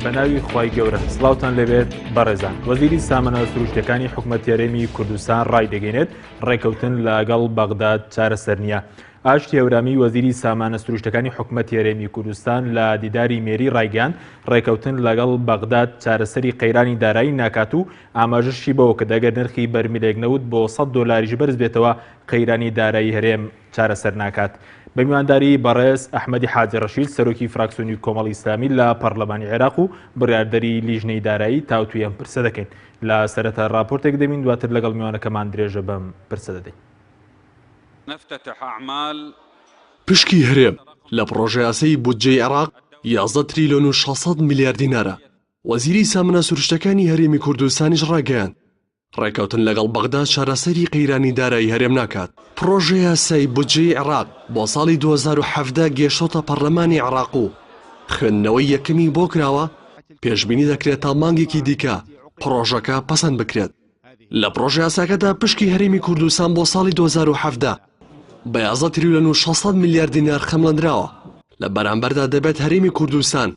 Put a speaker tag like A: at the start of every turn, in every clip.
A: بە ناوی خوای گەورە سڵاوتان لێبێت بەڕێزان وەزیری سامانە سروشتەکانی حکومەت هەرێمی کوردستان ڕایدەگەینێت ڕێکەوتن لەگەڵ بەغداد چارەسەر نییە. ئاشتی هەورامی وەزیری سامانە سروشتەکانی حکومەت هەرێمی کوردستان لە دیداری مێری ڕایگەیاند ڕێکەوتن لەگەڵ بەغداد چارەسەری قەیرانی دارایی ناکات و ئاماژەشی بەوە کرد ئەگەر نرخی بەرمیلێک نەوت بۆ 100 دۆلاریش بەرز بێتەوە قەیرانی دارایی هەرێم چارەسەر ناکات. بە میوانداری بەڕێز ئەحمەدی حاجی ڕەشید سەرۆکی فراکسیۆنی کۆمەڵی ئیسلامی لە پەڕلەمانی عێراق و بڕیاردەری لیژنەی دارایی تاوتوێی ئەم پرسە دەکەین. لە سەرەتا ڕاپۆرتێک دەبین دواتر لەگەڵ میوانەکەمان درێژە بەم پرسە دەدەین.
B: نفتتح اعمال.
C: پشکی هەرێم لە پڕۆژەیاسای بودجەی عێراق 11 تریلۆن و 600 ملیار دینارە. وەزیری سامانە سروشتەکانی هەرێمی کوردستانیش ڕایگەیاند، ڕێککەوتن لەگەڵ بەغدا چارەسەری قەیرانی دارایی هەرێم ناکات. پڕۆژەیاسای بودجەی عێراق بۆ ساڵی 2017 گەیشتۆتە پەرلەمانی عێراق و خوێندنەوەی یەکەمی بۆ کراوە، پێشبینی دەکرێت تا مانگێکی دیکە پڕۆژەکە پەسەند بکرێت. لە پڕۆژەیاساکەدا پشکی هەرێمی کوردستان بۆ ساڵی 2017 بە 11 تریلیۆن و 600 ملیار دینار خەمڵێندراوە، لە بەرامبەردا دەبێت هەرێمی کوردستان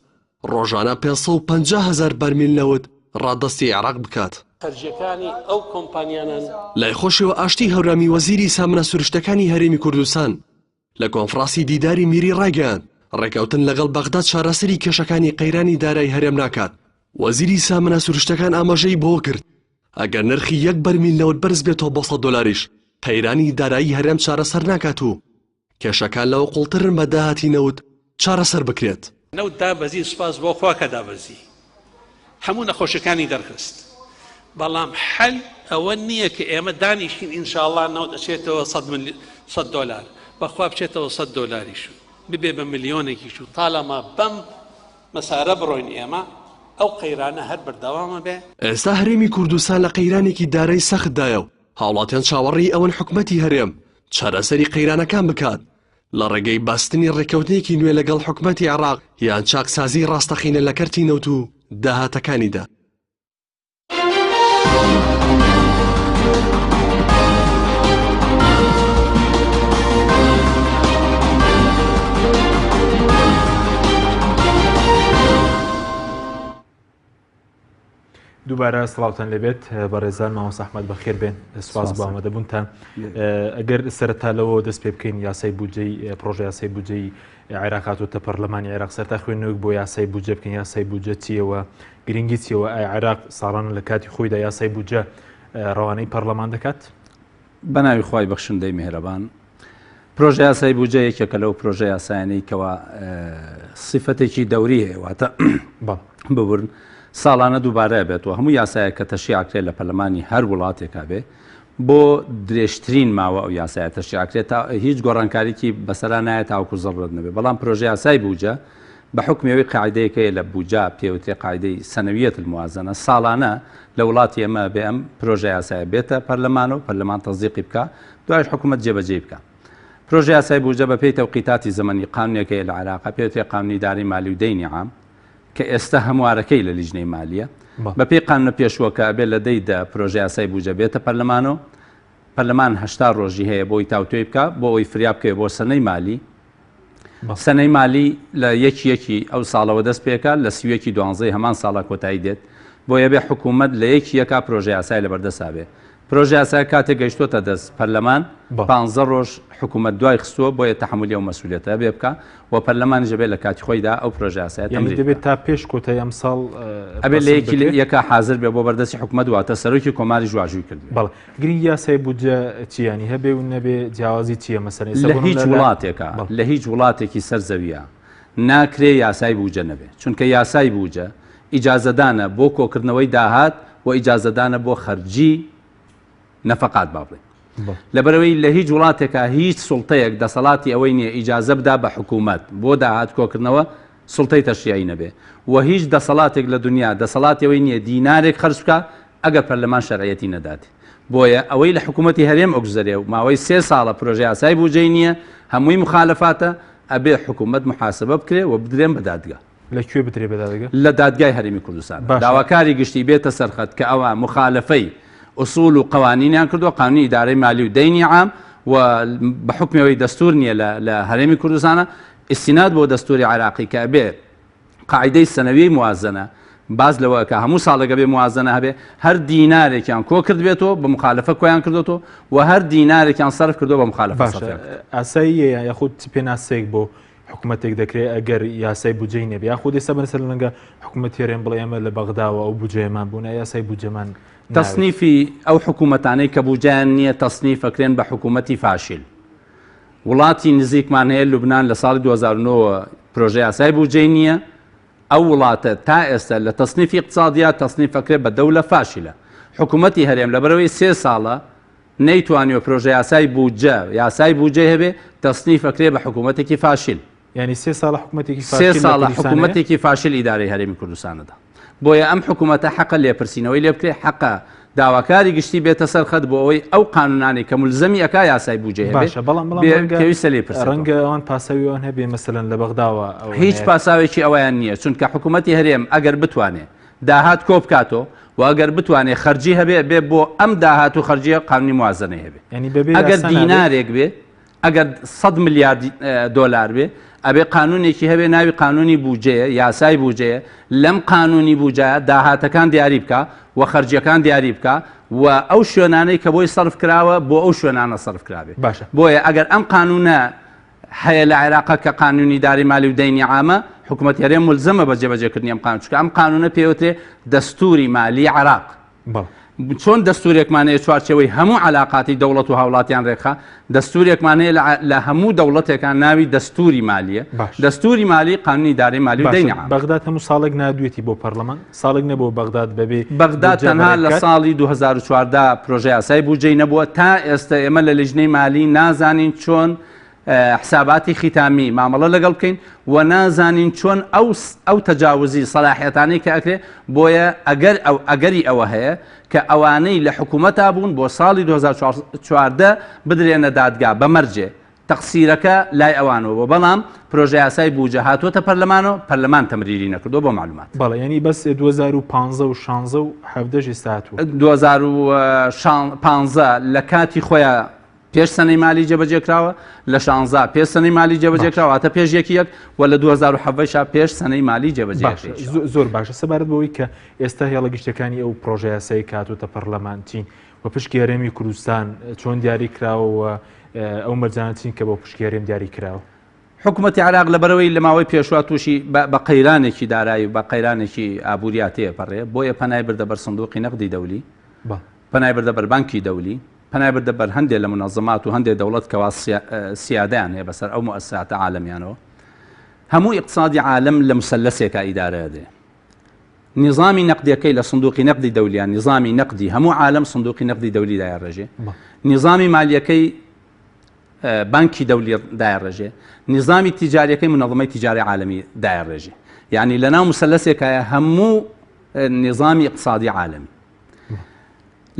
C: ڕۆژانە 550 هەزار بەرمیل نەوت ڕادەستی عێراق بکات.
D: خەرجیەکانی ئەو کۆمپانیانەن.
C: لای خۆشیەوە ئاشتی هەورامی وەزیری سامانە سروشتەکانی هەرێمی کوردستان لە کۆنفراسی دیداری میری ڕایگەیاند، ڕێککەوتن لەگەڵ بەغدا چارەسەری کێشەکانی قەیرانی دارای هەرێم ناکات. وەزیری سامانە سروشتەکان ئاماژەی بەوە کرد، ئەگەر نرخی یەک بەرمیل نەوت بەرز بێتەوە بۆ 100 دۆلاریش قەیرانی دارایی هەرێم چارەسەر ناکات و کێشەکان لەوە قوڵترن بە داهاتی نەوت چارەسەر بکرێت.
D: نەوت دابەزی سوپاس بۆ خوا کە دابەزی هەموو نەخۆشیەکانی دەرخست بەڵام حەل ئەوە نییە کە ئێمە دانیشین ئینشاڵڵا نەوت ئەچێتەوە 100 دۆلار بەخوا بچێتەوە 100 دۆلاریش و ببێ بە ملیۆنێکیش و تاالما بەم مەسارە بڕۆین ئێمە ئەو قەیرانە هەر بەردەوامە بێ.
C: ئێستا هەرێمی کوردستان لە قەیرانێکی دارای سەختدایە و هاوڵاتیان چاوەڕێی ئەوەن حکومەتی هەرێم چارەسەری قەیرانەکان بکات لە ڕێگەی بەستنی ڕێککەوتنێکی نوێ لەگەڵ حکومەتی عێراق یان چاکسازیی ڕاستەقینە لە کەرتی نەوت و داهاتەکانیدا.
A: دووبارە سڵاوتان لێبێت بەڕێزان مامۆستا ئەحمەد بەخێر بێن سپاس بۆ ئامادەبوونتان ئەگەر سەرەتا لەوە دەست پێ بکەین یاسای بودجەی پرۆژە یاسای بودجەی عێراق هاتووەتە پەرلەمانی عێراق سەرتا خوێندنەوەک بۆ یاسای بودجە بکەین یاسای بودجە چییەوە گرنگی چیەوە ئایا عێراق ساڵانە لە کاتی خۆیدا یاسای بودجە ڕەوانەی پەرلەمان دەکات؟
E: بەناوی خوای بەخشندەی میهرەبان. پرۆژە یاسای بودجە یەکێکە لەو پرۆژە یاسایانەی کەوا سیفەتێکی دەوری هەیە واتە ببورن ساڵانە دووبارە بێتەوە هەموو یاسایە کە تەشریع کرێت لە پەرلەمانی هەر وڵاتێکا بێ بۆ درێژترین ماوە ئەو یاسایە تەشریع کرێت تا هیچ گۆڕانکاریکی بەسەرا نایەت تاوەکو زەڕورەت نەبێ بەڵام پرۆژە یاسای بودجە بە حوکمی ئەوەی قاعیدەیەک هەیە لە بودجە پێوترێ قاعیدەی سەنەویەت الموازنە ساڵانە لە وڵاتی ئێمە بێ ئەم پرۆژە یاسایە بێتە پەرلەمان و پەرلەمان تەزدیقی بکا دوایش حکوومەت جێبەجێی بکا. پرۆژە یاسای بودجە بە پێی تەوقیتاتی زەمەنی قانونێک هەیە لە عێراق پێوترێ قانونی ئیدارەی مالی و دەینی عام کە ئێستا هەموارەکەی لە لیژنەی مالیە بە پێی قانونە پێشووەکە ئەبێ لە دەی دە پرۆژە یاسای بودجە بێتە پەرلەمان و پەرلەمان 80 ڕۆژی هەیە بۆی تاوتوێی بکا بۆ ئەوەی فریا بکەوێ بۆ سەنەی مالی سەنەی مالی لە یەکی یەکی ئەو ساڵەوە دەست پێکات لە سیوەکی دوانزەی هەمان ساڵا کۆتایی دێت بۆیە بێ حکوومەت لە یەکی یەکا پرۆژە یاسای لەبەردەسا بێ پرۆژە یاسا کاتێک گەیشتۆتە دەست پەرلەمان پانزە ڕۆژ حکوومەت دوای خستووە بۆیە تەحەمولی ئەو مەسئولیەتە بێ بکا و پەرلەمانیش ئەبێ لە کاتی خۆیدا ئەو پرۆژە یاسایە
A: یانی
E: تەمریر
A: دەبێت
E: بکا.
A: تا پێش کۆتایی ئەمساڵ
E: ئەبێ لە
A: پەسند
E: یەکی
A: بکرێت؟
E: یەکا حازر بێ بۆ بەردەستی حکوومەت واتە سەرۆکی کۆماریش واژووی کردبێ.
A: بەڵێ گرنگی یاسای بودجە چییە؟ یانی هەبێ و نەبێ جیاوازی چییە مەسەلەن ئێستا
E: لە
A: بۆ
E: هیچ
A: نموونە لە
E: وڵاتێکا
A: بەڵێ.
E: لە هیچ وڵاتێکی سەر زەوییا ناکرێ یاسای بوجە نەبێ چونکە یاسای بوجە ئیجازەدانە بۆ کۆکردنەوەی داهات و ئیجازەدانە بۆ خەرجی نەفەقات با بڵێین لەبەرئەوەی لە هیچ وڵاتێکا هیچ سوڵتەیەک دەسەڵاتی ئەوەی نییە ئیجازە بدا بە حکوومەت بۆ داهات کۆکردنەوە سوڵتەی تەشریعی نەبێ و هیچ دەسەڵاتێک لە دنیا دەسەڵاتی ئەوەی نییە دینارێک خەرج بکا ئەگەر پەرلەمان شەرعیەتی نەداتێ بۆیە ئەوەی لە حکوومەتی هەرێم ئەگوزەرێ و ماوەی سێ ساڵە پرۆژە یاسای بوجەی نییە هەمووی مخالەفاتە ئەبێ حکوومەت محاسبە بکرێ و بدرێن بە دادگا.
A: لە کوێ بدرێ بە دادگا؟
E: لە دادگای هەرێمی کوردستان.
A: باشە.
E: داواکاری گشتی بێتە سەر خەت کە ئەوە مخالەفەی ئوسوڵ و قەوانینیان کردووە، قانونی ئیدارەی مالی و دەینی عام و بە حوکمی ئەوەی دەستوور نییە لە لە هەرێمی کوردستانە، ئیستیناد بۆ دەستووری عێراقی کە ئەبێ. قاعیدەی سەنەویەی موازەنە باس لەوە ئەکا هەموو ساڵێک ئەبێ موازەنە هەبێ، هەر دینارێکیان کۆ کردبێتەوە بە موخالەفە کۆیان کردۆتەوە و هەر دینارێکیان سەرف کردووە بە موخالەفە
A: باشە
E: سەرفیان کردووە.
A: ئاساییە یاخود چ پێناسەیەک بۆ حکومەتێک دەکرێت ئەگەر یاسای بودجەی نەبێ یاخود ئێستا بەسەر لەنگە حکومەتی هەرێم بڵێ ئێمە لە بەغداوە ئەو بودجەیەمان بوو نە یاسای بودجەمان ناوێت.
E: تەسنیفی ئەو حکومەتانەی کە بودجەیان نییە تەسنیف ئەکرێن بە حکومەتی فاشیل. وڵاتی نزیکمان هەیە لوبنان لە ساڵی 2009 وە پرۆژە یاسای بودجەی نییە، ئەو وڵاتە تا ئێستا لە تەسنیفی ئیقتسادیا تەسنیف ئەکرێت بە دەولە فاشلە. حکومەتی هەرێم لەبەرئەوەی سێ ساڵە نەیتوانیوە پرۆژە یاسای بودجە یاسای بودجەی هەبێ تەسنیف ئەکرێ بە حکومەتێکی فاشل.
A: یانی سێ ساڵە حکومەتێکی
E: سێ
A: فاشل لە
E: ساڵە
A: کوردستان هەیە؟
E: حکومەتێکی فاشل ئیدارەی هەرێمی کوردستان ئەدا. بۆیە ئەم حکومەتە حەقە لێپرسینەوەی لێ بکرێ، حەقە داواکاری گشتی بێتە سەر خەت بۆ ئەوەی ئەو قانونانەی کە مولزەمی ئەکا یاسای بودجەی هەبێ،
A: باشە بەڵام بەڵام
E: بێ
A: ڕەنگە
E: پێویستە لێی پرسێتەوە.
A: ڕەنگە ئەوان پاساوی ئەوان هەبێ مەسەلەن لە بەغداوە ئەوە
E: هیچ
A: نەیەت.
E: پاساوێکی ئەوەیان نییە، چونکە حکومەتی هەرێم ئەگەر بتوانێ داهات کۆ بکاتەوە و ئەگەر بتوانێ خەرجی هەبێ، بێ بۆ ئەم داهات و خەرجییە قانونی موازەنەی هەبێ.
A: یانی بەبێ
E: ئەگەر
A: یاسا نابێت؟
E: دینارێک بێ ئەگەر سەد ملیار دۆلار بێ ئەبێ قانونێکی هەبێ ناوی قانونی بوجەیە یاسای بوجەیە لەم قانونی بوجە داهاتەکان دیاری بکا و خەرجیەکان دیاری بکا و ئەو شوێنانەی کە بۆی سەرف کراوە بۆ ئەو شوێنانە سەرف کرابێ
A: باشە
E: بۆیە ئەگەر ئەم قانونە هەیە لە عێراقا کە قانونی داری مالی و دەینی عامە حکوومەت هەرێم ملزەمە بە جێبەجێکردنی ئەم قانون چونکە ئەم قانونە پێوترێ دەستوری مالی عێراق چۆن دەستورێکمان هەیە چوارچێوەی هەموو عەلاقاتی دەوڵەت و هاوڵاتیان رێکخا، دەستورێکمان هەیە لە هەموو دەوڵەتێکا ناوی دەستوری مالیە، دەستوری مالی قانونی ئیدارەی مالی و دەینی عام.
A: بەغداد هەموو ساڵێک ناردوێتی بۆ پەرلەمان؟ ساڵێک نەبووە بەغداد بەبێ
E: بەغداد تەنها لە ساڵی 2014 پرۆژە یاسای بودجەی نەبووە، تا ئێستە ئێمە لە لیژنەی مالی نازانین چۆن حساباتی ختامی مامەڵە لەگەڵ بکەین و نازانین چۆن ئەو ئەو تەجاوزی سەلاحیەتانەی کە ئەکرێ بۆیە ئەگەر ئەو ئەگەری ئەوە هەیە کە ئەوانەی لە حکوومەتا بوون بۆ ساڵی 2014 بدرێنە دادگا بە مەرجێ تەقسیرەکە لای ئەوانەوە بۆ بەڵام پرۆژە یاسای بوجە هاتووەتە پەرلەمانەوە پەرلەمان تەمریری نەکردووە بۆ معلومات.
A: بەڵێ یانی بەس 2015 و 16 و 17 ئێستا هاتووە.
E: 2015 لە کاتی خۆیا پێش سەنەی مالی جێبەجێ کراوە، لە شانزا پێش سەنەی مالی جێبەجێ کراوە، واتە پێش یەکی یەک و لە 2017 شا پێش سەنەی مالی جێبەجێ
A: باشە زۆر باشە سەبارەت بەوەی کە ئێستا هێڵە گشتەکانی ئەو پرۆژە یاسایی کە هاتووەتە پەرلەمان چین و پشکی هەرێمی کوردستان چۆن دیاری کراوە و ئەو مەرجانە چین کە بۆ پشکی هەرێم دیاری کراوە؟
E: حکومەتی عێراق لەبەرئەوەی لە ماوەی پێشوە تووشی بە قەیرانێکی دارایی و بە قەیرانێکی ئابووریا تێپەڕێ بۆیە پەنای بردە بەر سندوقی نەقدی دەولی پەنای بردە بەر بانکی دەولی پەنای بردە بەر هەندێ لە مونەزەمات و هەندێ دەوڵەت کەوا سیادەیان هەیە بەسەر ئەو موئەسساتە عالەمیانەوە. هەموو ئیقتسادی عالەم لە مسەلەسێکا ئیدارە ئەدرێ. نیزامی نەقدیەکەی لە سندوقی نەقدی دەولیە، نیزامی نەقدی هەموو عالەم سندوقی نەقدی دەولی دایەڕێژێ. نیزامی مالیەکەی بانکی دەولی دایەڕێژێ. نیزامی تیجاریەکەی مونەزەمەی تیجاری عالەمی دایەڕێژێ. یعنی لەناو مسەلەسێکایە هەموو نیزامی ئیقتسادی عالەمی.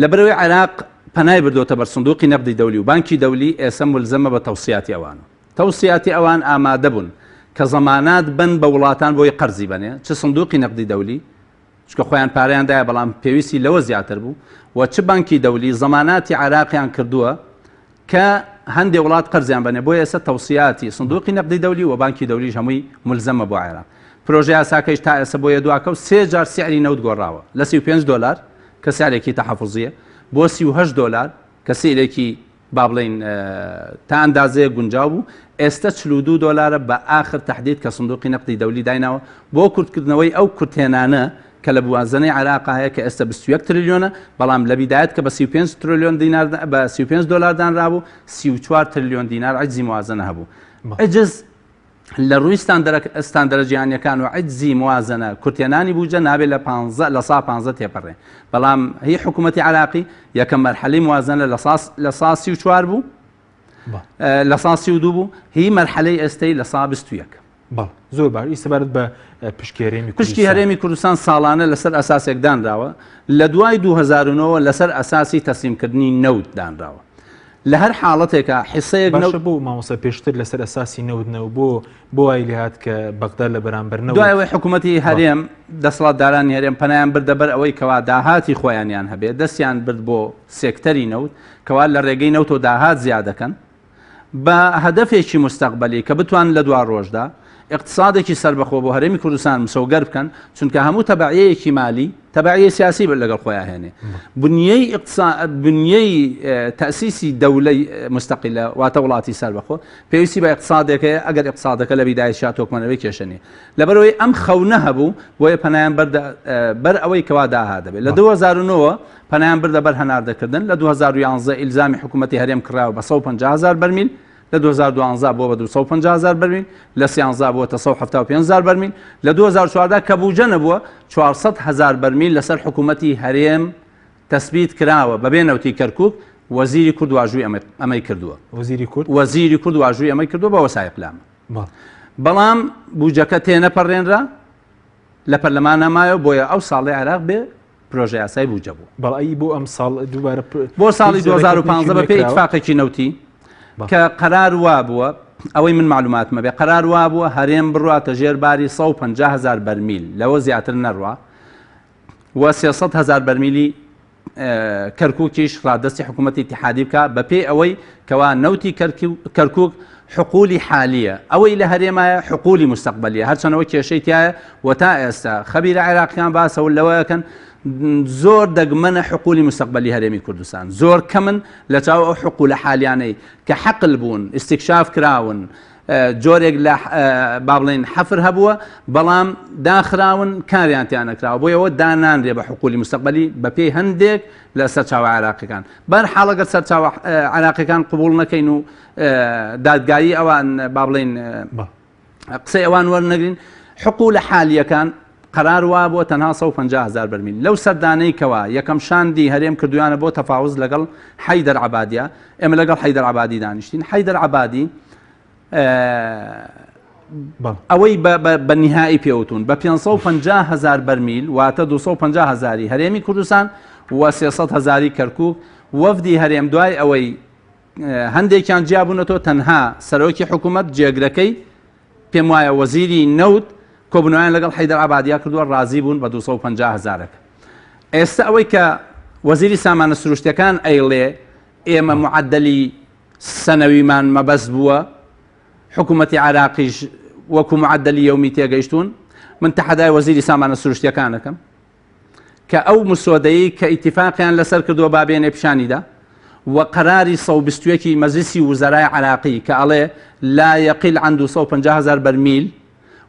E: لەبەرئەوەی عێراق پەنای بردۆتە بەر سندوقی نەقدی دەولی و بانکی دەولی ئێسە مولزەمە بە تەوسیاتی ئەوان و تەوسیاتی ئەوان ئامادە بوون کە زەمانات بەن بە وڵاتان بۆی قەرزی بەنێ چ سندوقی نەقدی دەولی چکە خۆیان پارەیان دایە بەڵام پێویستی لەوە زیاتر بوو و چ بانکی دەولی زەماناتی عێراقیان کردووە کە هەندێ وڵات قەرزیان بەنێ بۆیە ئێستا تەوسیاتی سندوقی نەقدی دەولی و بانکی دەولیش هەمووی مولزەمە بۆ عێراق پرۆژە یاساکەیش تا ئێستا بۆیە دواکەوت سێ جار سعری نەوت گۆڕاوە لە 35 دۆلار کە سعرێکی تەحەفوزیە بۆ 38 دۆلار کە سعرێکی با بڵێین تا ئەندازەیە گونجاو بوو ئێستا 42 دۆلارە بە ئاخر تەحدید کە سندوقی نەقدی دەولی دایناوە بۆ کورتکردنەوەی ئەو کورتهێنانە کە لە موازنەی عێراقا هەیە کە ئێستا 21 ترلیۆنە، بەڵام لە بیدایەت کە بە 35 ترلیۆن دینار بە 35 دۆلار دانرابوو 34 ترلیۆن دینار عجزی موازنە هەبوو. عجز لە ڕووی ستاندەرە جیهانیەکان و عجزی موازنە کورتێنانی بوجە نابێت لە 15 لە سا 15 تێپەڕێ بەڵام هی حکوومەتی عراقی یەکەم مەرحەلەی موازنە لە سا 34 بوو لە سا 32 بوو هی مەرحەلەی ئێستەی لە سا 21.
A: بەڵێ زۆر باش ئی سەبارەت بە پشکی هەرێمی
E: پشکی هەرێمی کوردستان ساڵانە لەسەر ئەساسێک دانراوە لە دوای 2009 لەسەر ئەساسی تەسلیمکردنی نەوت دانراوە لە هەر حاڵەتێکە حسەیەک
A: باشە بۆ مامۆستا پێشتر لەسەر ئەساسی نەوت نەو بۆ بۆ وای لێهات کە بەغدا لە بەرامبەر نەوت
E: دوای ئەوەی حکوومەتی هەرێم دەسەڵاتدارانی هەرێم پەنایان بردە بەر ئەوەی کەوا داهاتی خۆیانیان هەبێت دەستیان برد بۆ سێکتەری نەوت کەوا لە ڕێگەی نەوتەوە داهات زیاد دەکەن بە هەدەفێکی موستەقبەلی کە بتوانن لە دواڕۆژدا ئیقتسادێکی سەربەخۆ بۆ هەرێمی کوردستان مسۆگەر بکەن، چونکە هەموو تەبعیەیەکی مالی تەبعیەی سیاسی لەگەڵ خۆیان هێنێ. بنیەی ئیقتسا بنیەی تەسیسی دەولەی مستەقیلە واتە وڵاتی سەربەخۆ پێویستی بە ئیقتسادێک هەیە، ئەگەر ئیقتسادەکە لە بیدایەشا تۆکمە نەبێ کێشە نییە. لەبەرئەوەی ئەم خەونە هەبوو بۆیە پەنایان بردە بەر ئەوەی کەوا داهات دەبێت. لە 2009 پەنایان بردە بەر هەناردەکردن، لە 2011 ئیلزامی حکوومەتی هەرێم کراوە بە 150 هەزار بەرمیل، لە 2012 بووە بە 250 هەزار بەرمیل، لە سیانزە بووەتە 175 هەزار بەرمیل، لە 2014 کە بوجە نەبووە 400 هەزار بەرمیل لەسەر حکوومەتی هەرێم تەسبیت کراوە بەبێ نەوتی کەرکوک، وەزیری کورد واژووی ئەمەی کردووە.
A: وەزیری کورد؟
E: وەزیری کورد واژووی ئەمەی کردووە بە وەسایق لامە. بەڵام بوجەکە تێنەپەڕێنرا، لە پەرلەمانا مایەوە، بۆیە ئەو ساڵەی عێراق بێ پرۆژە یاسای بودجە بوو.
A: بەڵێ ئەی بۆ ئەم ساڵ دووبارە
E: بۆ ساڵی 2015 بە پێی ئیتفاقێکی نەوتی کە قەرار وابووە ئەوەی من معلوماتمە بێ قەرار وابووە هەرێم بڕاتە ژێر باری 150 هزار بەرمیل لەوە زیاتر نەڕوا و 300 هزار بەرمیلی کەرکوکیش ڕادەستی حکوومەتی ئیتیحادی بکا بە پێی ئەوەی کەوا نەوتی کەرکوک حقولی حالیە ئەوەی لە هەرێمایە حقولی مستەقبەلیە هەرچەنەوە کێشەی تایە و تا ئێستا خەبیرە عێراقیان باسەوە لەوەکەن زۆر دەگمەنە حقولی مستەقبەلی هەرێمی کوردستان زۆر کەمن لە چاو ئەو حقولە حالیانەی کە حەقل بوون ئیستیکشاف کراون جۆرێک لە با بڵێین حەفر هەبووە بەڵام داخراون کاریان تیا نەکراوە بۆیەوە دانانرێ بە حقولی مستەقبەلی بەپێی هەندێک لە سەرچاوە عێراقیەکان بەر حاڵ ئەگەر سەرچاوە عێراقیەکان قبوڵ نەکەین و دادگایی ئەوان با بڵێین قسەی ئەوان وەرنەگرین حقولە حالیەکان قەرار وابووە تەنها 150 هەزار بەرمیل لەو سەردانەی کەوا یەکەم شاندی هەرێم کردویانە بۆ تەفاوز لەگەڵ حەیدەر عەبادیە ئێمە لەگەڵ حەیدەر عەبادی دانیشتین حەیدەر عەبادی ئەوەی بە نیهایی پێوتون بە 550 هزار بەرمیل واتە 250 هزاری هەرێمی کوردستان و 300 هزاری کەرکک وەفدی هەرێم دوای ئەوەی هەندێکیان جیابوونەتەوە تەنها سەرۆکی حکوومەت جێگرەکەی پێم وایە وەزیری نەوت کۆبوونەوەیان لەگەڵ حەیدەر عەبادیا کردووە ڕازی بوون بە 250 هەزارەکە. ئێستا ئەوەی کە وەزیری سامانە سروشتیەکان ئەیڵێ ئێمە معەدەلی سەنەویمان مەبەست بووە حکوومەتی عێراقیش وەکو معەدەلی یەومی تێگەیشتوون من تەحەدای وەزیری سامانە سروشتیەکانەکەم کە ئەو مسۆدەی کە ئیتیفاقیان لەسەر کردووە با بێنێ پیشانی دا و قەراری 121 ی مەجلیسی وزەرای عراقی کە ئەڵێ لا یقل عن 250 هزار بەرمیل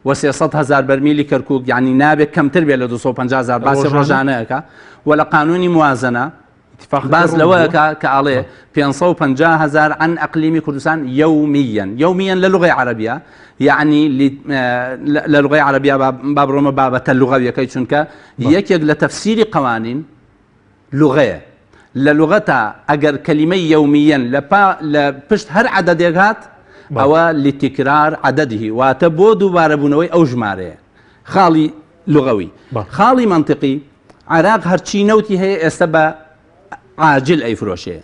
E: و 300 هزار بەرمیلی کەرکوک یعنی نابێت کەمتر بێت لە 250 هزار باسی ڕۆژانەیەکە و لە قانونی موازنە باس لەوە ئەکا کە ئەڵێ 550 هەزار عن ئەقلیمی کوردستان یومیەن یومیەن لە لغەی عەرەبیە یعنی لە لغەی عەرەبیە با بڕۆمە بابەتە لغەویەکەی چونکە یەکێک لە تەفسیری قوانین لغەیە لە لغەتا ئەگەر کەلیمەی یومیەن لە پا لە پشت هەر عەدەدێک هات ئەوە لتکرار عەدەدهی واتە بۆ دووبارەبوونەوەی ئەو ژمارەیە خاڵی لغەوی خاڵی مەنتقی عێراق هەرچی نەوتی هەیە ئێستا بە عاجل ئەیفرۆشێ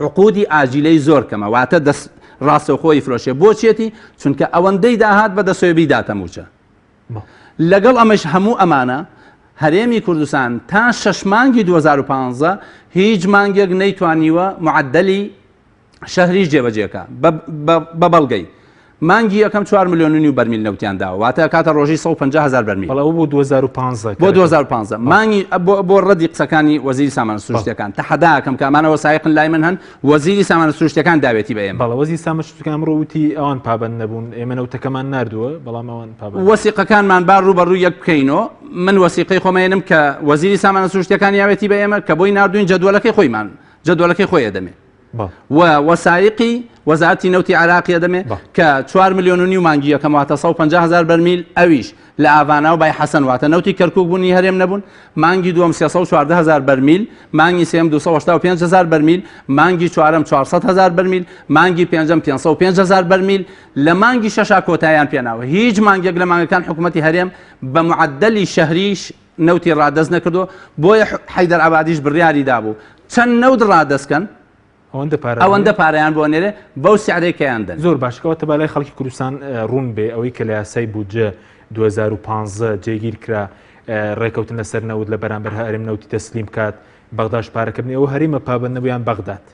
E: عقودی ئاجیلەی زۆر کەمە واتە دەست ڕاستەوخۆ ئەیفرۆشێ بۆچێتی چونکە ئەوەندەی داهات بە دەسۆی بیداتە موچە لەگەڵ ئەمەش هەموو ئەمانە هەرێمی کوردستان تا شەش مانگی 2015 هیچ مانگێک نەیتوانیوە معدلی شەهریش جێبەجێکا بە بەڵگەی مانگی یەکەم 4 ملیۆن و نیو بەرمیل نەوتیان داوە واتە کاتە ڕۆژی 150 هزار بەرمیل
A: بەڵێ ئەوە بۆ 2015
E: بۆ 2015 مانگی بۆ ڕەدی قسەکانی وەزیری سامانە سروشتیەکان تەحەداکەم کە ئەمانە وەسایقن لای من هەن وەزیری سامانە سروشتیەکان داوێتی بە ئێمە
A: بەڵێ وەزیری سامانە سروشتیەکان ئەمڕۆ وتی ئەوان پابەند نەبوون ئێمە نەوتەکەمان ناردووە بەڵام ئەوان پابەند
E: وەسیقەکانمان با ڕووبەڕوو یەک بکەینەوە من وەسیقەی خۆمێنم کە وەزیری سامانە سروشتیەکان یاوێتی بە ئێمە کە بۆی ناردوین جەدوەلەکەی خۆیمان جەدوەلەکەی خۆی ئەدەمێ و وەسایقی وەزارەتی نەوتی عێراقی ئەدەمێ کە چوار ملیۆن و نیو مانگی یەکەم واتە 150 هەزار بەرمیل ئەویش لە ئاڤانا و بای حەسەن واتە نەوتی کەرکوک بوونی هەرێم نەبوون مانگی دووەم 314 هەزار بەرمیل مانگی سێم 285 هەزار بەرمیل مانگی چوارەم 400 هەزار بەرمیل مانگی پێنجەم 505 هەزار بەرمیل لە مانگی شەشا کۆتایان پێناوە هیچ مانگێک لە مانگەکان حکوومەتی هەرێم بە معدلی شەهریش نەوتی ڕادەست نەکردووە، بۆیە حەیدەر عەبادیش بڕیاری دابوو چەند نەوت ڕادەست کەن
A: ئەوەندە پارە
E: ئەوەندە پارەیان بۆ نێرێ بەو سعرەی کەیان دەن.
A: زۆر باش کەواتە با لای خەڵکی کوردستان ڕوون بێ ئەوەی کە لە یاسای بودجە 2015 جێگیر کرا ڕێکەوتن لەسەر نەوت لە بەرامبەر هەرێم نەوتی تەسلیم بکات بەغداش پارەکە بنێ ئەوە هەرێمە پابەند نەبوو یان بەغداد؟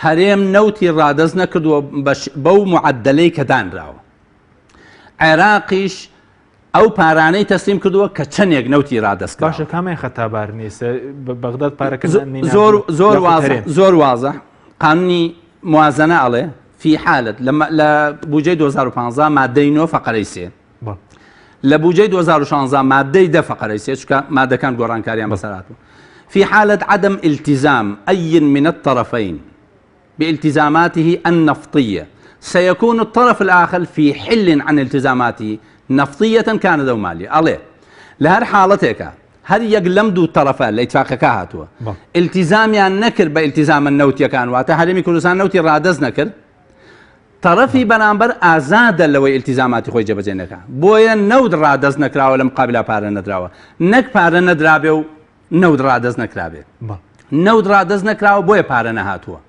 E: هەرێم نەوتی ڕادەست نەکردووە بەو معەدەلەی کە دانراوە. عێراقیش ئەو پارانەی تەسلیم کردووە کە چەندێک نەوتی ڕادەست کراوە.
A: باشە کامیان خەتابار نیسە بەغداد پارەکە
E: زۆر زۆر وازە زۆر وازە قانونی موازنە ئەڵێ فی حالت لە بودجەی 2015 مادەی 9 فقرەی سێ لە بودجەی 2016 مادەی دە فقرەی سێ چونکە مادەکان گۆڕانکاریان بەسەر هاتوو في حالة عدم التزام أي من الطرفين بالتزاماته النفطية سيكون الطرف الآخر في حل عن التزاماته نفطية كانت أو مالية ئەڵێ لە هەر حاڵەتێکا هەر یەک لەم دوو تەڕەفە لە ئیتفاقەکە هاتووە ئیلتیزامیان نەکرد بە ئیلتیزامە نەوتیەکان واتە هەرێمی کوردستان نەوتی ڕادەست نەکرد تەڕەفی بەرامبەر ئازادە لەوەی ئیلتیزاماتی خۆی جێبەجێ نەکا بۆیە نەوت ڕادەست نەکراوە لە مقابلا پارە نەدراوە نەک پارە نەدرابێ و نەوت ڕادەست نەکرابێ نەوت ڕادەست نەکراوە بۆیە پارە نەهاتووە.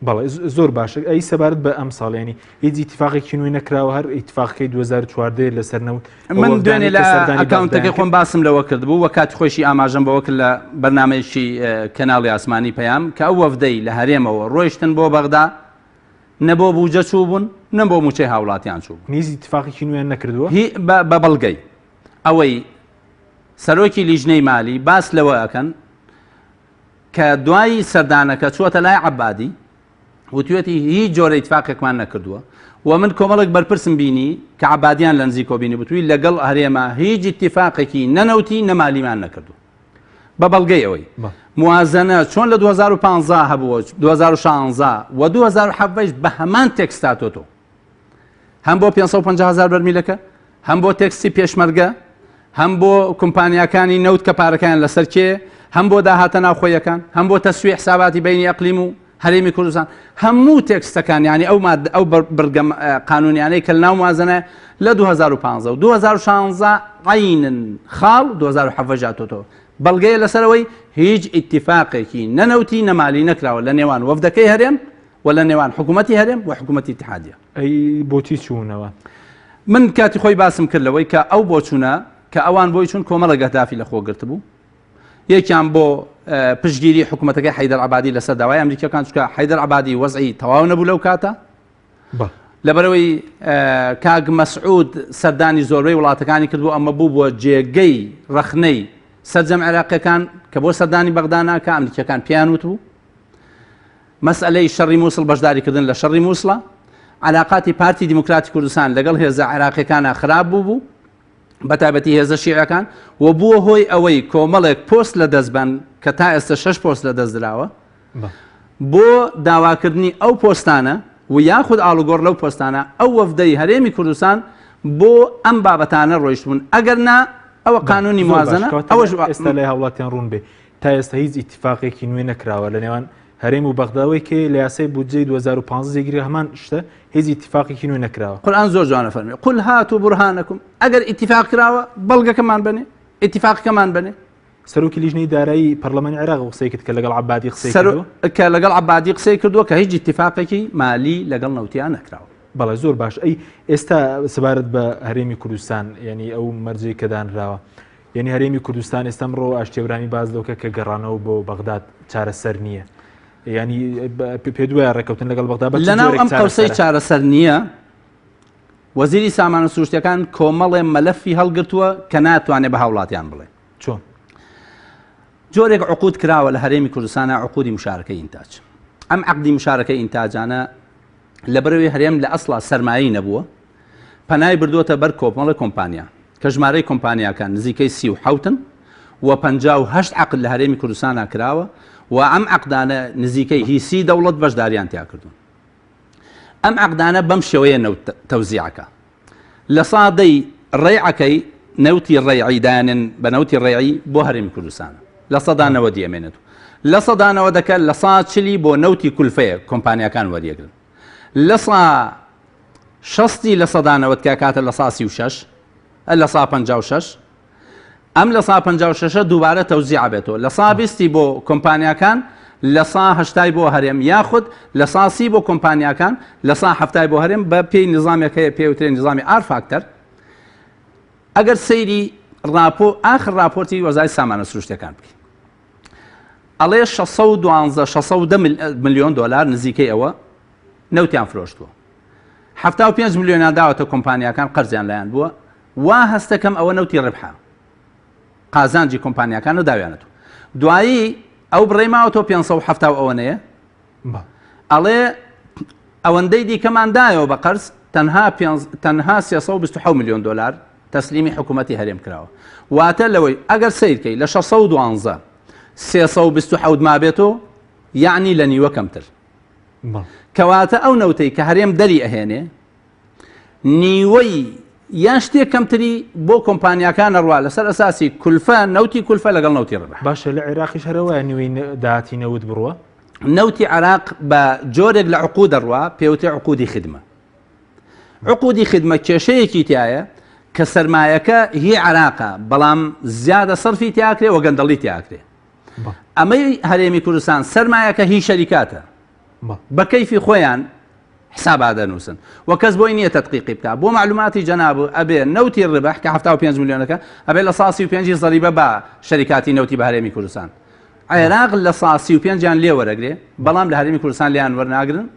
A: بەڵێ زۆر باشە ئەی سەبارەت بە ئەم ساڵیانی هیچ ئیتفاقێکی نوێ نەکراوە هەر ئیتفاقەکەی 2014 لەسەر نەوت
E: من دوێنێ لە ئەکاونتەکەی خۆم باسم لەوە کردبوو وە کاتی خۆشی ئاماژەم بەوە کرد لە بەرنامەیەکی کەناڵی ئاسمانی پەیام کە ئەو وەفدەی لە هەرێمەوە ڕۆیشتن بۆ بەغدا نە بۆ بوجە چوو بوون نە بۆ موچەی هاوڵاتیان چوو بوون.
A: هیچ ئیتفاقێکی نوێیان نەکردووە؟
E: هی بە بەڵگەی ئەوەی سەرۆکی لیژنەی مالی باس لەوە ئەکەن کە دوای سەردانەکە چووەتە لای عەبادی وتوێتی هیچ جۆرە ئیتفاقێکمان نەکردووە و من کۆمەڵێک بەرپرسم بینی کە عەبادیان لە نزیکۆ بینی بتوی لەگەڵ هەرێمە هیچ ئیتفاقێکی نەنەوتی نەمالیمان نەکردووە بە بەڵگەی ئەوەی موازنە چۆن لە 2015 هەبووە 2016 و 2017 بە هەمان تێکستاتۆتۆ هەم بۆ 550 هزار بەرمیلەکە هەم بۆ تێکستی پێشمەرگە هەم بۆ کۆمپانیاکانی نەوت کە پارەکەیان لەسەر کێ هەم بۆ داهاتە ناوخۆیەکان هەم بۆ تەسوی حساباتی بینی ئەقلیم و هەرێمی کوردستان هەموو تێکستەکان ینی ئەو ماد ئەو بڕگە قانونیانەی کە ناو موازنە لە 2015 و 2016 عینن خاڵ 2017 ژاتۆتەوە بەڵگەیە لەسەرەوەی هیچ ئیتفاقێکی نەنەوتی نەمالی نەکراوە لە نێوان وەفدەکەی هەرێم و لە نێوان حکوومەتی هەرێم و حکوومەتی ئیتحادیە.
A: ئەی بۆچی چوونەوە؟
E: من کاتی خۆی باسم کرد لەوەی کە ئەو بۆچوونە کە ئەوان بۆی چوون کۆمەڵێک ئەهدافی لە خۆ گرتبوو یەکیان بۆ پشتگیری حکوومەتەکەی حەیدەر عەبادی لەسەر داوای ئەمریکیەکان چونکە حەیدەر عەبادی وەزعی تەواو نەبوو لەو کاتە لەبەرەوەی کاک مەسعود سەردانی زۆربەی وڵاتەکانی کردبوو ئەمە بوو بووە جێگەی ڕەخنەی سەرجەم عێراقیەکان کە بۆ سەردانی بەغدا ناکە ئەمریکیەکان پێیان وتبوو مەسئەلەی شەڕی موسڵ بەشداریکردن لە شەڕی موسڵە، عەلاقاتی پارتی دیموکراتی کوردستان لەگەڵ هێزە عێراقیەکانا خراپ بوو بوو بەتایبەتی هێزە شیعەکان و بووە هۆی ئەوەی کۆمەڵێک پۆست لە دەست بەن کە تا ئێستا شەش پۆست لە دەست دراوە بۆ داواکردنی ئەو پۆستانە و یاخود ئاڵوگۆڕ لەو پۆستانە ئەو وەفدەی هەرێمی کوردستان بۆ ئەم بابەتانە ڕۆیشتبوون ئەگەر نا ئەوە قانونی موازنە
A: ئەوەش ئێستا لای هاوڵاتیان ڕوون بێ تا ئێستا هیچ ئیتفاقێکی نوێ نەکراوە لە نێوان هەرێم و بەغدا وەی کێ لە یاسای بودجەی 2015 جێگیرە هەمان شتە هیچ ئیتفاقێکی نوێ نەکراوە.
E: قورئان زۆر جوانە فەرمی قل هاتوا برهانکم ئەگەر ئیتفاق کراوە بەڵگەکەمان بەنێ ئیتفاقەکەمان بەنێ.
A: سەرۆکی لیژنەی دارایی پەرلەمانی عێراق قسەی کرد کە لەگەڵ عەبادی قسەی کردووە.
E: کە لەگەڵ عەبادی قسەی کردووە کە هیچ ئیتفاقێکی مالی لەگەڵ نەوتیا نەکراوە.
A: بەڵێ زۆر باش ئەی ئێستا سەبارەت بە هەرێمی کوردستان یعنی ئەو مەرجەی کە دانراوە یعنی هەرێمی کوردستان ئێستا ئەمڕۆ ئاشتی هەورامی باس لەوکە کە گەڕانەوە بۆ بەغداد چارەسەر نییە ینی پێ دوایە ڕێککەوتن لەگەڵ بەغدا بە
E: لەناو ئەم قەوسەی چارەسەر نییە وەزیری سامانە سروشتەکان کۆمەڵێ مەلەفی هەڵگرتووە کە ناتوانێت بە هاوڵاتیان بڵێ
A: چۆن
E: جۆرێک عقود کراوە لە هەرێمی کوردستانە عقودی مشارکە ئینتاج ئەم عقدی مشارکە ئینتاجانە لەبەرئەوەی هەرێم لە ئەسڵا سەرمایەی نەبووە، پەنای بردووەتە بەر کۆمەڵێ کۆمپانیا، کە ژمارەی کۆمپانیاکان نزیکەی 37 ن و 58 عەقد لە هەرێمی کوردستانا کراوە و ئەم عەقدانە نزیکەی هی سی دەوڵەت بەشداریان تیا کردوون. ئەم عەقدانە بەم شێوەیە نەوت تەوزیعەکە. لە سادەی ڕێعەکەی نەوتی ڕێعی دایانێن بە نەوتی ڕێعی بۆ هەرێمی کوردستانە 90% ئەمێنێت لە سەدا نەوەدەکە لە سا چلی بۆ نەوتی کولفەیە کۆمپانیاکان وەریەگرن لە سا شەستی 90% کە کاتە لە سا 36 لە سا 56 ئەم لە سا 56 دووبارە تەوزیع بێتەوە لە سا بیستی بۆ کۆمپانیاکان لە سا هەشتای بۆ هەرێم یاخود لە سا سی بۆ کۆمپانیاکان لە سا هەفتای بۆ هەرێم بە پێی نظامێک هەیە پێوترێ نظامی R factor ئەگەر سەیری ڕاپۆ ئاخر ڕاپۆرتی وەزای سامانە سروشتەکان بکەین ئەڵێ 612 610 ملیۆن دلار نزیکەی ئەوە نەوتیان فرۆشتووە. 75 ملیۆنیان داوەتە کۆمپانیاکان قەرزیان لایان بووە وا هەستەکەم ئەوە نەوتی ڕبحە قازانجی کۆمپانیاکان و داویانەتەوە دوایی ئەو بڕەی ماوەتەوە 570 و ئەوەنەیە ئەڵێ ئەوەندەی دیکەمان دایەوە بە قەرز تەنها تەنها 327 میلیۆن دلار تەسلیمی حکوومەتی هەرێم کراوە واتە لەوەی ئەگەر سیرکەی لە 612 327 مابێتەوە یعنی لە نیوە کەمتر کەواتە ئەو نەوتەی کە هەرێم دەری ئەهێنێ نیوەی یان شتێک کەمتری بۆ کۆمپانیاکان ئەڕوا لەسەر ئەساسی کولفە نەوتی کولفە لەگەڵ نەوتی ڕبح.
A: باشە لە عێراقیش هەر وایە نیوەی داهاتی نەوت بڕوا؟
E: نەوتی عێراق بە جۆرێک لە عقود ئەڕوا پێوترێ عقودی خدمە. عقودی خدمە کێشەیەکی تایە کە سەرمایەکە هی عێراقە بەڵام زیادە سەرفی تیاکرێ و گەندەڵی تیاکرێ. ئەمەی هەرێمی کوردستان سەرمایەکە هی شەریکاتە بە کەیفی خۆیان حسابات دەنووسن و کەس بۆی نییە تەدقیقی بکا بۆ معلوماتی جەناب ئەبێ نەوتی ڕبح کە 75 ملیۆنەکە ئەبێ لە ساسی و پێنجی زەریبە بە شەریکاتی نەوتی بە هەرێمی کوردستان عێراق لە ساسی و پێنجیان لێ وەرەگرێ بەڵام لە هەرێمی کوردستان لیان وەرناگرن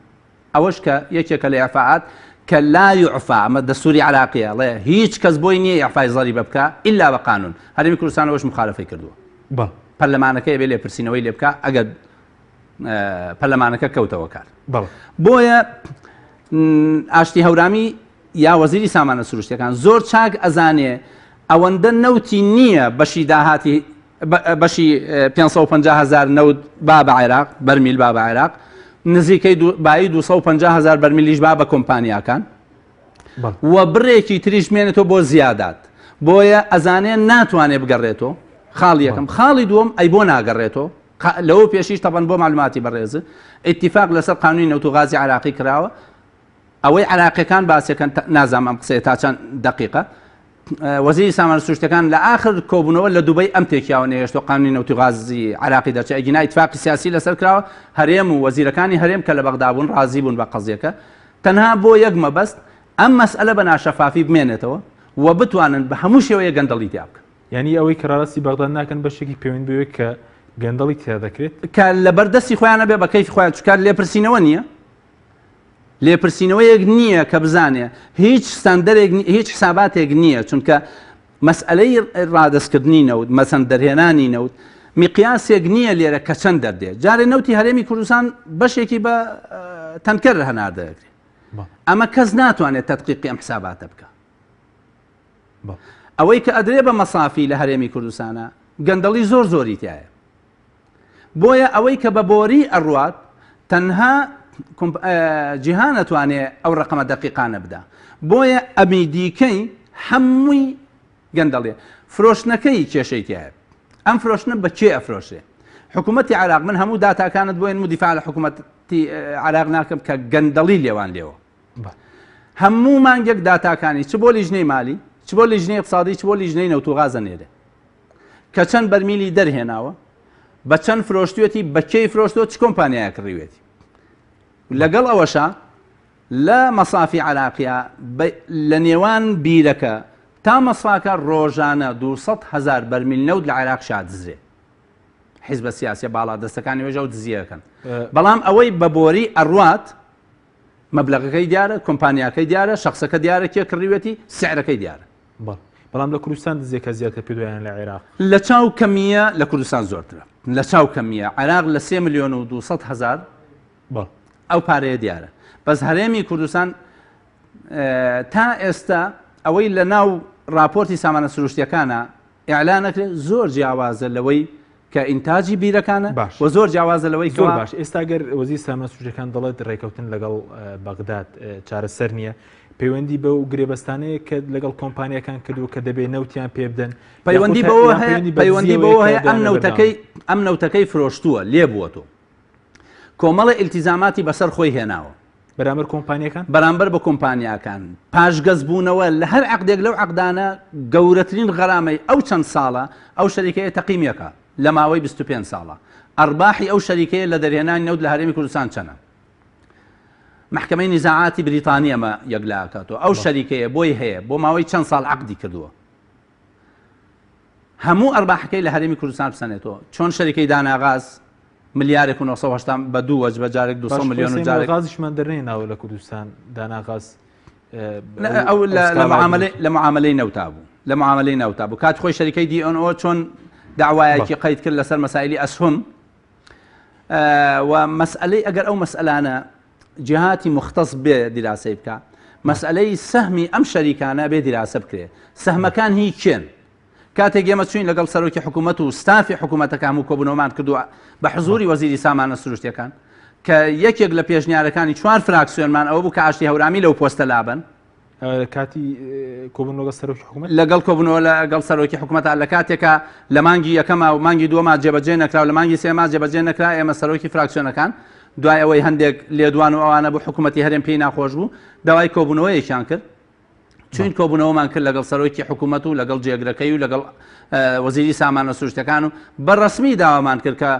E: ئەوەش کە یەکێکە لە ئیعفاعات کە لا یعفا ئەمە دەستوری عراقیە ڵێ هیچ کەس بۆی نییە ئیعفای زەریبە بکە ئللا بە قانون هەرێمی کوردستان ئەوەش مخالفەی کردووە پەرلەمانەکەی ئەبێ لێپرسینەوەی لێ بکە ئەگەر پەرلەمانەکە کەوتەوە کار بۆیە ئاشتی هەورامی یا وەزیری سامانە سروشتەکان زۆر چاک ئەزانێ ئەوەندە نەوتی نییە بەشی داهاتی بەشی 550 هزار نەوت با بە عێراق بەرمیل با بە عێراق نزیکەی بایی 250 هزار بەرمیلیش با بە کۆمپانیاکان و بڕێکی تریش مێنێتەوە بۆ زیادات بۆیە ئەزانێ ناتوانێ بگەڕێتەوە خاڵ یەکەم خاڵی دووەم ئەی بۆ ناگەڕێتەوە لەوە پێشیش تەبەن بۆ معلوماتی بەڕێز ئیتیفاق لەسەر قانونی نەوت و غازی عراقی کراوە ئەوەی عراقیەکان باسەکەن نازانم ئەم قسەیە تا چەند دقیقە وەزیری سامانە سروشتەکان لە ئاخر کۆبوونەوە لە دوبەی ئەم تێکیاوە نەهێشتۆ قانونی نەوت و غازی عراقی دەرچێ ئەگینا ئیتفاقی سیاسی لەسەر کراوە هەرێم و وەزیرەکانی هەرێم کە لە بەغدا بوون ڕازی بوون بە قەزیەکە تەنها بۆ یەک مەبەست ئەم مەسئلە بە ناشەفافی بمێنێتەوە و بتوانن بە هەموو شێوەیە گەندەڵی تیا بکەن.
A: یانی ئەوەی کە ڕاستی بەغداد ناکەن بەشێکی پەیوەند بەوەی کە گەندەڵی تیا دەکرێت؟
E: کە لەبەر دەستی خۆیان نەبێ بە کەیفی خۆیان چونکە لێپرسینەوە نییە لێپرسینەوەیەک نییە کە بزانێ هیچ ستاندەرێک هیچ حساباتێک نییە چونکە مەسئلەی ڕادەستکردنی نەوت مەسەن دەرهێنانی نەوت میقیاسێک نییە لێرە کە چەند دەردێ جارێ نەوتی هەرێمی کوردستان بەشێکی بە تەنکەر هەناردەکرێت ئەمە کەس ناتوانێت تەدقیقی ئەم حساباتە بکە ئەوەی کە ئەدرێ بە مەسافی لە هەرێمی کوردستانە گەندەڵی زۆر زۆری تایە بۆیە ئەوەی کە بە بۆری ئەڕوات تەنها جیهان ئەتوانێ ئەو ڕەقەمە دەقیقانە بدا بۆیە ئەمی دیکەی هەمووی گەندەڵیە فرۆشتنەکەی کێشەی تایە ئەم فرۆشتنە بە کێ ئەفرۆشێ حکوومەتی عراق من هەموو داتاکانت بۆین و دیفاع لە حکوومەتی عراق ناکەم کە گەندەڵی لێوان لێوە هەموو مانگێک داتاکانی چ بۆ لیژنەی مالی چ بۆ لیژنەی اقتصادی چ بۆ لیژنەی نەوت و غازە نێرێ کە چەند بەرمیلی دەرهێناوە بە چەند فرۆشتوێتی بە کێی فرۆشتووە چ کۆمپانیایە کڕیوێتی لەگەڵ ئەوەشا لە مەسافی عراقیا لە نێوان بیرەکە تا مەساکە ڕۆژانە 200 هزار بەرمیل نەوت لە عێراق شادزرێ حیزبە سیاسیە باڵا دەستەکانی وێژە و دزیەکەن بەڵام ئەوەی بە بۆری ئەڕوات مەبلەغەکەی دیارە کۆمپانیاکەی دیارە شخصەکە دیارە کێ کڕیوێتی سعرەکەی دیارە
A: بەڵام لە کوردستان دزێکە زیاتر پێدویان لە عێراق.
E: لە چاو کەمییە لە کوردستان زۆرترە لە چاو کەمییە عێراق لە سێ ملیۆن و 200 هەزار ئەو پارەیە دیارە بەس هەرێمی کوردستان تا ئێستا ئەوەی لە ناو راپۆرتی سامانە سروشتیەکانە ئیعلان ئەکرێت زۆر جیاوازە لەوەی کە ئینتاجی بیرەکانە
A: باش.
E: و زۆر جیاوازە لەوەی
A: زۆر
E: کەوا
A: باش ئێستا گەر وەزیر سامانە سروشتیەکان دەڵێت ڕێکەوتن لەگەڵ بەغداد چارەسەر نییە پەیوەندی بەو گرێبەستانەیە کە لەگەڵ کۆمپانیەکان کردووە کە دەبێت نەوتیان پێ بدەن
E: پەیوەندی
A: یاخود هە-
E: بەوە
A: یان
E: هەیە
A: پەیوەندی بە
E: پەیوەندی
A: دزیەوەیە
E: بەوە
A: کە
E: هەیە ئەم
A: دایانە
E: نەوتەکەی
A: بەردەوام
E: ئەم نەوتەکەی فرۆشتووە لێ بووەتەوە کۆمەڵە ئیلتیزاماتی بەسەر خۆی هێناوە
A: بەرامبەر کۆمپانیەکان؟
E: بەرامبەر بە کۆمپانیاکان پاشگەزبوونەوە لە هەر عەقدێک لەو عەقدانە گەورەترین غەرامەی ئەو چەند ساڵە ئەو شەریکەیە تەقیمیەکە لە ماوەی 25 ساڵە ئەرباحی ئەو شەریکەیە لە دەرهێنانی نەوت لە هەرێمی کوردستان چەنە مەحکەمەی نیزاعاتی بریتانی ئەمە یەکلاکاتەوە ئەو شەریکەیە بۆی هەیە بۆ ماوەی چەند ساڵ عەقدی کردووە هەموو ئەرباحەکەی لە هەرێمی کوردستان بسەنێتەوە چۆن شەریکەی داناغاز ملیارێک و 980 بە دوو وەجبە جارێک 200 ملیۆن و جارێک
A: غازیشمان دەرنێناوە لە کوردستان داناغاز.
E: ئەو لە معاملەی نەوتا بوو لە معاملەی نەوتا بوو کات خۆی شەریکەی دی ئۆن ئۆ چۆن داوایەکی قەید کرد لەسەر مەسایلی ئەسهم و مەسئلەی ئەگەر ئەو مەسئلانە جهاتی مختص بێ دیراسەی بکە مەسئلەی سەهمی ئەم شەریکانە بێ دیراسە بکرێ سەهمەکان هی کێن کاتێک ئێمە چوین لەگەڵ سەرۆکی حکوومەت و ستافی حکوومەتەکە هەموو کۆبوونەوەمان کردووە بە حزوری وەزیری سامانە سروشتیەکان کە یەکێک لە پێشنیارەکانی چوار فراکسیۆنمان ئەوە بوو کە ئاشتی هەورامی لەو پۆستە لابەن.
A: کاتی کۆبوونەوە سەرۆکی حکوومەت
E: لەگەڵ کۆبوونەوە لەگەڵ سەرۆکی حکوومەتە لە کاتێکا لە مانگی یەکەما و مانگی دووەما جێبەجێ نەکرا و لە مانگی سێما جێبەجێ نەکرا ئێمە سەرۆکی فراکسیۆنەکان دوای ئەوەی هەندێک لێدوان و ئەوانە بوو حکوومەتی هەرێم پێی ناخۆش بوو داوای کۆبوونەوەیەکیان کرد چوین کۆبوونەوەمان کرد لەگەڵ سەرۆکی حکوومەت و لەگەڵ جێگرەکەی و لەگەڵ وەزیری سامانە سروشتەکان و بە ڕسمی داوامان کرد کە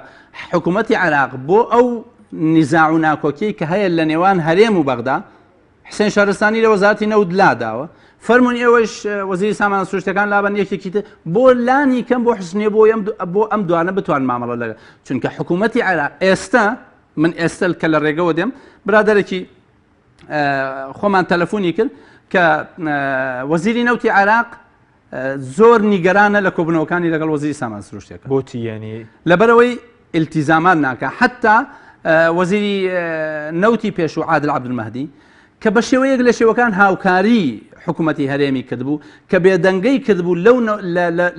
E: حکوومەتی عێراق بۆ ئەو نیزاع و ناکۆکی کە هەیە لە نێوان هەرێم و بەغدا حسێن شارستانی لە وەزارەتی نەوت لاداوە فەرمونون ئێوەش وەزیری سامانە سروشتەکان لابن یەکێکی تر بۆ لانی کەم بۆ حسنێ بۆ ئەم بۆ ئەم دوانە بتوان مامەڵە لەگە چونکە حکوومەتی عێراق ئێستا من ئێستا کە لە ڕێگەوە دێم برادەرێکی خۆمان تەلەفۆنی کرد کە وەزیری نەوتی عێراق زۆر نیگەرانە لە کۆبنەوەکانی لەگەڵ وەزیری سامان سروشتەکە
A: بۆچی یعنی
E: لەبەرەوەی التیزامان ناکە حتا وەزیری نەوتی پێشوو عادل عەبدولمەهدی کە بە شێوەیەک لە شێوەکان هاوکاری حکوومەتی هەرێمی کردبوو کە بێدەنگەی کردبوو لەو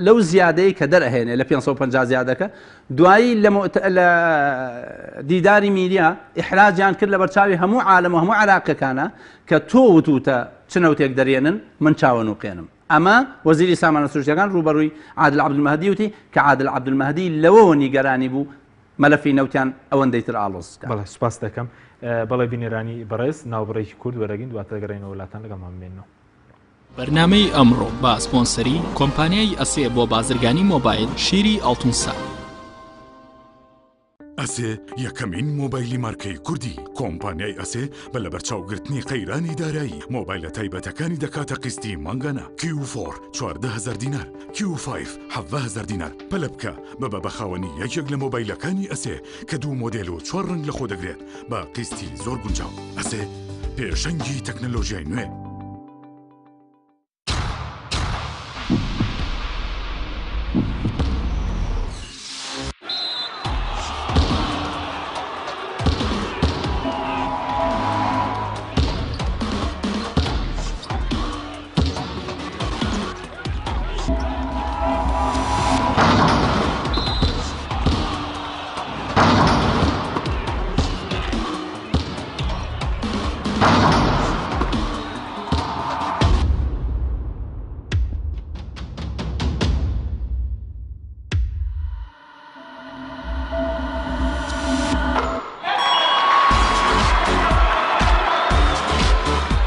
E: لەو زیادەی کە دەرەهێنێ لە 550 زیادەکە دوایی لە لە دیداری میدیا ئیحراجیان کرد لە بەرچاوی هەموو عالەم و هەموو عراقیەکانە کە تۆ وتوتە چ نەوتێک دەرێنن من چاوەنوقێنم ئەمە وەزیری سامانە سروشتیەکان ڕووبەڕووی عادل عەبدولمەهدی وتی کە عادل عەبدولمەهدی لەوەوە نیگەرانی بوو مەلەفی نەوتیان ئەوەندەی تر ئاڵۆز بکات.
A: بەڵێ سوپاست دەکەم. بەڵێ بینەرانی بەڕێز ناوبڕێکی کورت وەرەگین دواتر دەگەڕێینەوە لاتان لەگەڵمان بمێننەوە.
F: بەرنامەی ئەمڕۆ بە سپۆنسەری کۆمپانیای ئەسێ بۆ بازرگانی مۆبایل شیری ئاڵتون سا.
G: ئەسێ یەکەمین مۆبایلی مارکەی کوردی، کۆمپانیای ئەسێ بە لەبەرچاوگرتنی قەیرانی دارایی مۆبایلە تایبەتەکانی دەکاتە قیستی مانگانە، کیو فۆر 14 هەزار دینار، کیو فایڤ 17 هەزار دینار، پەلە بکە ببە بە خاوەنی یەکێک لە مۆبایلەکانی ئەسێ کە دوو مۆدێل و چوار ڕەنگ لەخۆ دەگرێت بە قیستی زۆر گونجاو. ئەسێ پێشەنگی تەکنەلۆژیای نوێ.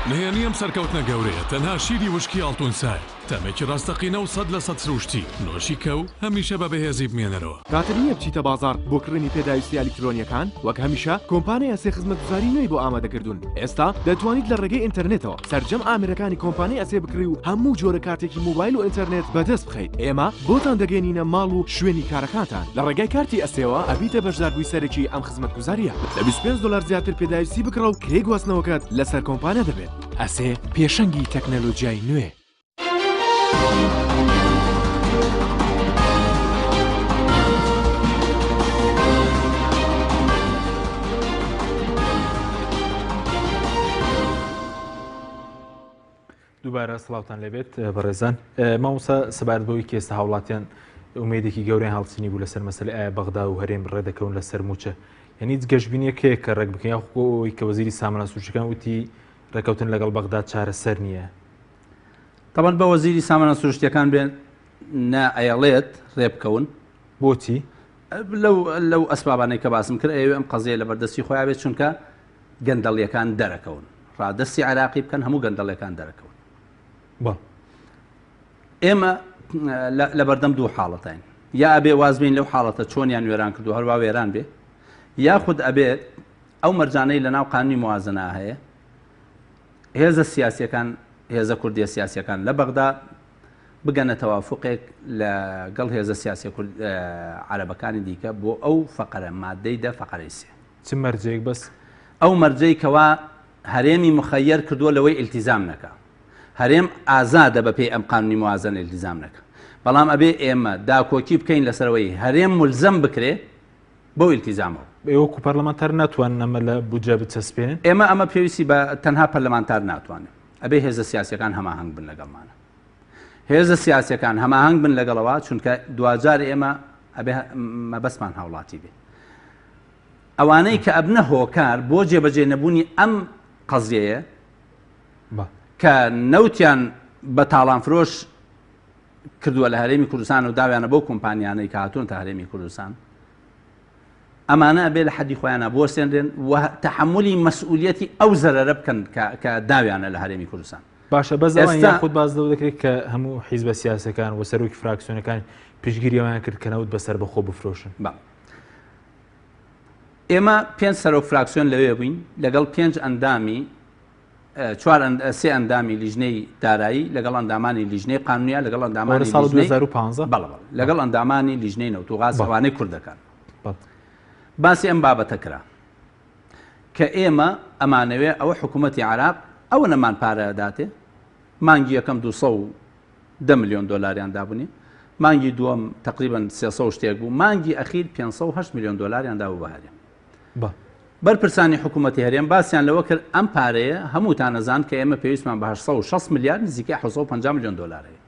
H: نهێنی ئەم سەرکەوتنە گەورەیە تەنها شیری وشکی ئاڵتون سایە، تامێکی ڕاستەقینە و 100% سروشتی، نۆشی کە و هەمیشە بە بەهێزی بمێنەرەوە.
I: کاتت نییە بچیتە بازاڕ بۆ کڕینی پێداویستییە ئەلیکترۆنییەکان؟ وەک هەمیشە کۆمپانیای ئەسێ خزمەتگوزاری نوێی بۆ ئامادەکردوون. ئێستا دەتوانیت لە ڕێگەی ئینتەرنێتەوە سەرجەم ئامێرەکانی کۆمپانیای ئەسێ بکڕی و هەموو جۆرە کارتێکی مۆبایل و ئینتەرنێت بەدەست بخەیت. ئێمە بۆتان دەگەیەنینە ماڵ و شوێنی کارەکانتان. لە ڕێگای کارتی ئەسێوە ئەبیتە بەشداربووی سەرەکی ئەم خزمەتگوزارییە. لە 25 دۆلار زیاتر پێداویستی بکڕە و کرێی گواستنەوەکەت لەسەر کۆمپانیا دەبێت. ئەسێ پێشەنگی تەکنەلۆجیای نوێ.
A: دووبارە سڵاوتان لێبێت بەڕێزان مامۆستا سەبارەت بەوەی کە ئێستا هاوڵاتیان ئومێدێکی گەورەیان هەڵچنی بوو لەسەر مەسەلەی ئایا بەغدا و هەرێم ڕێدەکەون لەسەر مووچە یعنی هیچ گەشبینیەک هەیە کە ڕێک بکەن یاخۆ ئەوەی کە وەزیری سامانە سروشتیەکان وتی ڕێکەوتن لەگەڵ بەغدا چارەسەر نییە
E: تەبەن بە وەزیری سامانە سروشتیەکان بێن نا ئەیەڵێت ڕێبکەون
A: بۆچی
E: لەو لەو ئەسبابانەی کە باسم کرد ئەیەوێ ئەم قەزیە لە بەردەستی خۆیان بێت چونکە گەندەڵیەکان دەرەکەون ڕادەستی عێراقی بکەن هەموو گەندەڵیەکان دەرەکەون ئێمە لە بەردەم دوو حاڵەتین یا ئەبێ وازبین لەو حاڵەتە چۆنیان وێران کردو هەروە وێران بێ یاخود ئەبێت ئەو مەرجانەی لە ناو قانونی موازنە هەیە هێزە سیاسیەکان هێزە کوردیە سیاسیەکان لە بەغدا بگەنە تەوافقێک لە گەڵ هێزە سیاسیە کورد عەرەبەکانی دیکە بۆ ئەو فەقەرە مادەی دە فەقەرەی سێ.
A: چ مەرجێک بەس؟
E: ئەو مەرجەی کەوا هەرێمی مخەیەر کردووە لەوەی ئیلتیزام نەکا. هەرێم ئازادە بە پێی ئەم قانونی موازەنە ئیلتیزام نەکا. بەڵام ئەبێ ئێمە داکۆکی بکەین لەسەر ئەوەی هەرێم مولزەم بکرێ بەو ئیلتیزامەوە.
A: ئێوە وەکو پەرلەمانتار ناتوانن ئەمە لە بودجە بچەسپێنن؟
E: ئێمە ئەمە پێویستی بە تەنها پەرلەمانتار ناتوانێ. ئەبێ هێزە سیاسیەکان هەماهەنگ بن لەگەڵمانە. هێزە سیاسیەکان هەماهەنگ بن لەگەڵەوە چونکە دواجار ئێمە ئەبێ مەبەستمان هاوڵاتی بێ. ئەوانەی کە ئەبنە هۆکار بۆ جێبەجێ نەبوونی ئەم قەزیەیە کە نەوتیان بە تاڵانفرۆش کردووە لە هەرێمی کوردستان و داویانە بەو کۆمپانیانەی کە هاتوون تا هەرێمی کوردستان ئەمانە ئەبێ لە حەدی خۆیانە بوەستێنرێن و تەحملی مەسئولیەتی ئەو زەرەرە بکەن کە داویانە لە هەرێمی کوردستان
A: باشە بەس ئەوان یاخود باس لەوە دەکرێت کە هەموو حیزبە سیاسەکان و سەرۆکی فراکسیۆنەکان پشتگیری ئەوان کرد کە نەوت بە سەربەخۆ بفرۆشن.
E: بەڵێ. ئێمە پێنج سەرۆک فراکسیۆن لەوێ بووین لەگەڵ پێنج ئەندامی چوار سێ ئەندامی لیژنەی دارایی لەگەڵ ئەندامانی لیژنەی قانونیە لەگەڵ ئەندامانی
A: ساڵ 2015
E: بەڵێ بەڵێ لەگەڵ ئەندامانی لیژنەی نەوت و غاز ئەوانەی کوردەکان باسی ئەم بابەتە کرا کە ئێمە ئەمانەوێ ئەوە حکوومەتی عراق ئەوە نەمان پارە داتێ مانگی یەکەم 210 ملیۆن دۆلاریان دابوونی مانگی دووەم تقریبا 300 شتێک بوو مانگی ئەخیر 508 میلیۆن دۆلاریان دابوو بە هەرێم بەرپرسانی حکوومەتی هەرێم باسیان لەوە کرد ئەم پارەیە هەمووتان ئەزان کە ئێمە پێویستمان بە 860 ملیار نزیکەی 750 میلیۆن دۆلار هەیە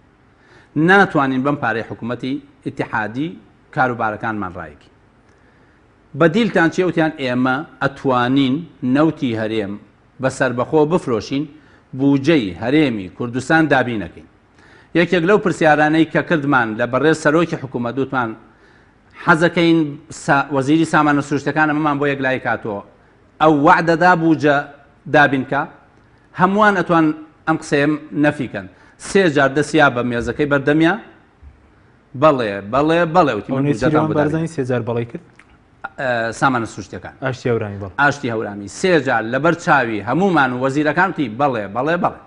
E: ناتوانین بەم پارەی حکوومەتی ئیتیحادی کاروبارەکانمان ڕایکین بەدیلتان چیە وتیان ئێمە ئەتوانین نەوتی هەرێم بە سەربەخۆ بفرۆشین بوجەی هەرێمی کوردستان دابینەکەین یەکێک لەو پرسیارانەی کە کردمان لە بەڕێز سەرۆکی حکوومەت وتمان حەزەکەین وەزیری سامانە سروشتەکان ئەمەمان بۆ یەکلایی کاتەوە ئەو وەعدەدا بوجە دابینکا هەمووان ئەتوان ئەم قسەیەم نەفیکەن سێ جار دەسیا بە مێزەکەی بەردەمیا بەڵێ بەڵێ بەڵێ وتی من بودجەتان بۆ
A: بارزانی سێ جار بەڵێ کرد
E: سامانە سروشتەکان
A: ئاشتی هەورامی بەڵێ
E: ئاشتی هەورامی سێ جار لەبەر چاوی هەمومان و وەزیرەکان وتی بەڵێ بەڵێ بەڵێ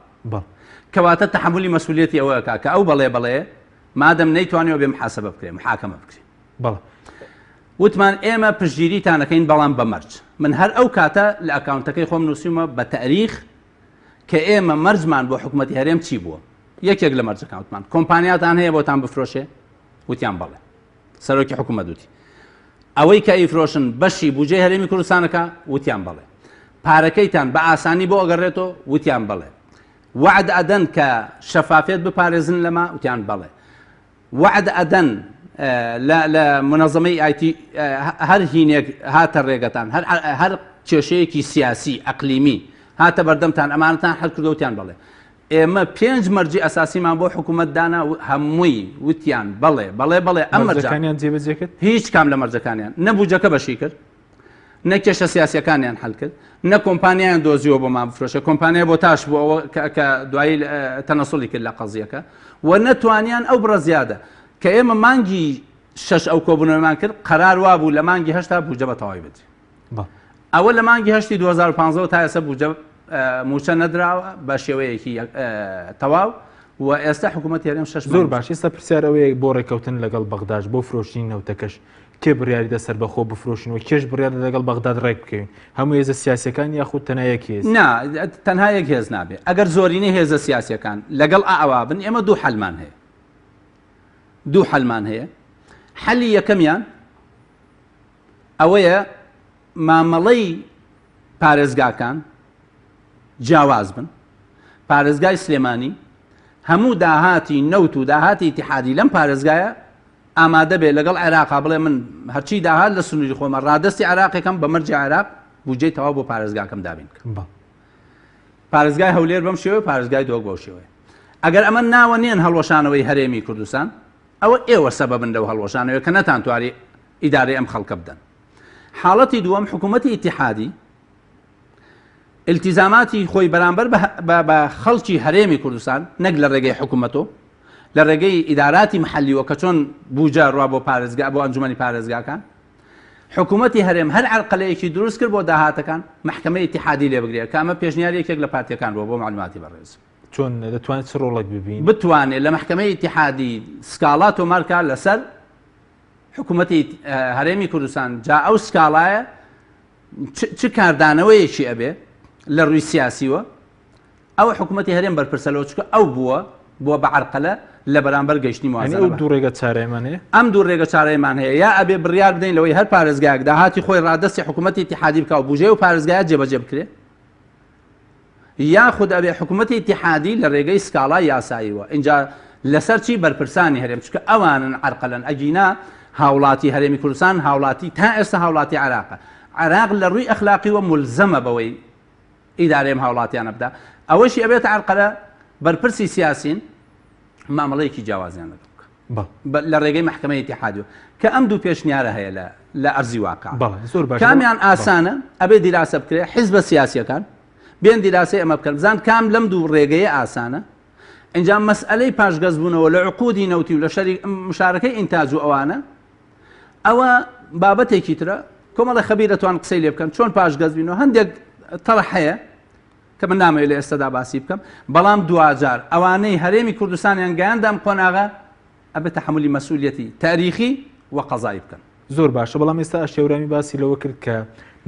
E: کەواتە تەحملی مەسولیەتی ئەوەکە کە ئەو بەڵێ بەڵێ مادەم نەیتوانیوە بێ محاسبە بکرێ محاکەمە بکرێ
A: بەڵێ
E: وتمان ئێمە پشتگیریتان ئەکەین بەڵام بە مەرج من هەر ئەو کاتە لە ئەکاونتەکەی خۆم نووسیومە بە تەریخ کە ئێمە مەرجمان بۆ حکوومەتی هەرێم چی بووە یەکێک لە مەرجەکان وتمان کۆمپانیاتان هەیە بۆتان بفرۆشێ وتیان بەڵێ سەرۆکی حکوومەت وتی ئەوەی کە ئەیفرۆشن بەشی بودجەی هەرێمی کوردستانەکە وتیان بەڵێ پارەکەیتان بە ئاسانی بۆ ئەگەڕێتەوە وتیان بەڵێ وەعد ئەدەن کە شەفافیەت بپارێزن لەمە وتیان بەڵێ وەعد ئەدەن لە لە منەزەمەی ئایتی هەر هینێک هاتە ڕێگەتان هەر هەر کێشەیەکی سیاسی ئەقلیمی هاتە بەردەمتان ئەمانەتان حل کردو وتیان بەڵێ ئێمە پێنج مەرجی ئەساسیمان بۆ حکوومەت دانا هەمووی وتیان بەڵێ بەڵێ بەڵێ ئەم
A: مەرجەکانیان جێبەجێ کرد
E: هیچ کام لە مەرجەکانیان نەبوو جەکە بەشی کرد نە کێشە سیاسیەکانیان حل کرد نە کۆمپانیایان دۆزیەوە بۆمان بفرۆشە کۆمپانیای بۆ تاش بوو ئەوە کە دوایی تەنەسولی کرد لە قەزیەکە و نەتوانیان ئەو بڕە زیادە کە ئێمە مانگی شەش ئەو کۆبوونەوەمان کرد قەرار وابوو لە مانگی هەشتا بودجە بە تەواوی بدرێ ئەوە لە مانگی هەشتی 2015 تا ئێستا بودجە موچە نەدراوە بە شێوەیەکی تەواو و ئێستا حکوومەت هەرێم شەش
A: زۆر باش ئێستا پرسیار ئەوەیە بۆ ڕێککەوتن لەگەڵ بەغداش بۆ فرۆشتنی نەوتەکەش کێ بڕیاریدا سەربەخۆ بفرۆشن و کێش بڕیاردا لەگەڵ بەغداد ڕێک بکەوین؟ هەموو هێزە سیاسیەکان یاخود تەنها یەک هێز؟
E: نا، تەنها یەک هێز نابێ. ئەگەر زۆرینەی هێزە سیاسیەکان لەگەڵ ئەوە بن، ئێمە دوو حەلمان هەیە. دوو حەلمان هەیە. حەلی یەکەمیان ئەوەیە مامەڵەی پارێزگاکان جیاواز بن. پارێزگای سلێمانی هەموو داهاتی نەوت و داهاتی ئیتیحادی لەم پارێزگایە ئامادە بێ لەگەڵ عێراقا بڵێ من هەرچی داهات لە سنووری خۆمە ڕادەستی عێراقێکم بە مەرجی عێراق بودجەی تەواو بۆ پارێزگاکەم دابین بکەم. پارێزگای هەولێر بەم شێوەیە پارێزگای دهۆک بەو شێوەیە. ئەگەر ئەمە ناوە نێن هەڵوەشانەوەی هەرێمی کوردستان ئەوە ئێوە سەبەبن لەو هەڵوەشانەوەی کە نەتانتواری ئیدارەی ئەم خەڵکە بدەن. حاڵەتی دووەم حکوومەتی ئیتیحادی ئیلتیزاماتی خۆی بەرامبەر بە خەڵکی هەرێمی کوردستان نەک لە ڕێگەی حکوومەتەوە لە ڕێگەی ئیداراتی محەلیوە کە چۆن بوجە ڕوا بۆ پارێزگا بۆ ئەنجومەنی پارێزگاکان حکوومەتی هەرێم هەر عەرقەلەیەکی دروست کرد بۆ داهاتەکان مەحکەمەی ئیتیحادی لێ بگرێت کە ئەمە پێشنیاری یەکێک لە پارتیەکان بووە بۆ معلوماتی بەڕێز.
A: چۆن دەتوانێت چ ڕۆڵێک ببین؟
E: بتوانێت لە مەحکەمەی ئیتیحادی سکاڵا تۆمار کا لەسەر حکوومەتی هەرێمی کوردستان جا ئەو سکاڵایە چ کاردانەوەیەکی ئەبێ؟ لە ڕووی سیاسیوە ئەوە حکوومەتی هەرێم بەرپرسە لەوە چونکە ئەو بووە بووە بە عەرقەلە لە بەرامبەر گەیشتنی
A: یانی
E: موازنە
A: ئەو
E: بە
A: دوو ڕێگە چارەیەمان هەیە؟
E: ئەم دوو ڕێگە چارەیەمان هەیە یا ئەبێ بڕیار بدەین لەوەی هەر پارێزگایەک داهاتی خۆی ڕادەستی حکوومەتی ئیتیحادی بکا و بوجەی ئەو پارێزگایە جێبەجێ بکرێ یاخود ئەبێ حکوومەتی ئیتیحادی لە ڕێگەی سکاڵای یاساییوە ئینجا لەسەر چی بەرپرسانی هەرێم چونکە ئەوانن عەرقەلەن ئەگینا هاوڵاتی هەرێمی کوردستان هاوڵاتی تا ئێستا هاوڵاتی عێراقە عێراق لە ڕووی ئەخلاقیوە مولزەمە بەوەی ئیدارەی ئەم هاوڵاتیانە بدا ئەوەشی ئەبێتە عەرقەلە بەرپرسی سیاسین مامەڵەیەکی جیاوازیان لەگەڵ بکە لە ڕێگەی مەحکەمەی ئیتیحادیەوە کە ئەم دوو پێشنیارە هەیە لە لە ئەرزی واقع
A: زۆر باش
E: کامیان ئاسانە ئەبێ دیراسە بکرێ حیزبە سیاسیەکان بێن دیراسەی ئەمە بکەن بزان کام لەم دوو ڕێگەیە ئاسانە اینجا مەسئلەی پاشگەزبوونەوە لە عقودی نەوتی و لە شەری مشارەکەی ئینتاج و ئەوانە ئەوە بابەتێکی ترە کۆمەڵە خەبیر دەتوان قسەی لێ بکەن چۆن پاشگەز بین و هەندێک تەڕح هەیە کە من نامەوێت لە ئێستادا باسی بکەم بەڵام دواجار ئەوانەی هەرێمی کوردستانیان گەیاندە ئەم قۆناغە ئەبێت تەحەمولی مەسئولیەتی تاریخی و قەزایی بکەن.
A: زۆر باشە بەڵام ئێستا ئاشتیاورامی باسی لەوە کرد کە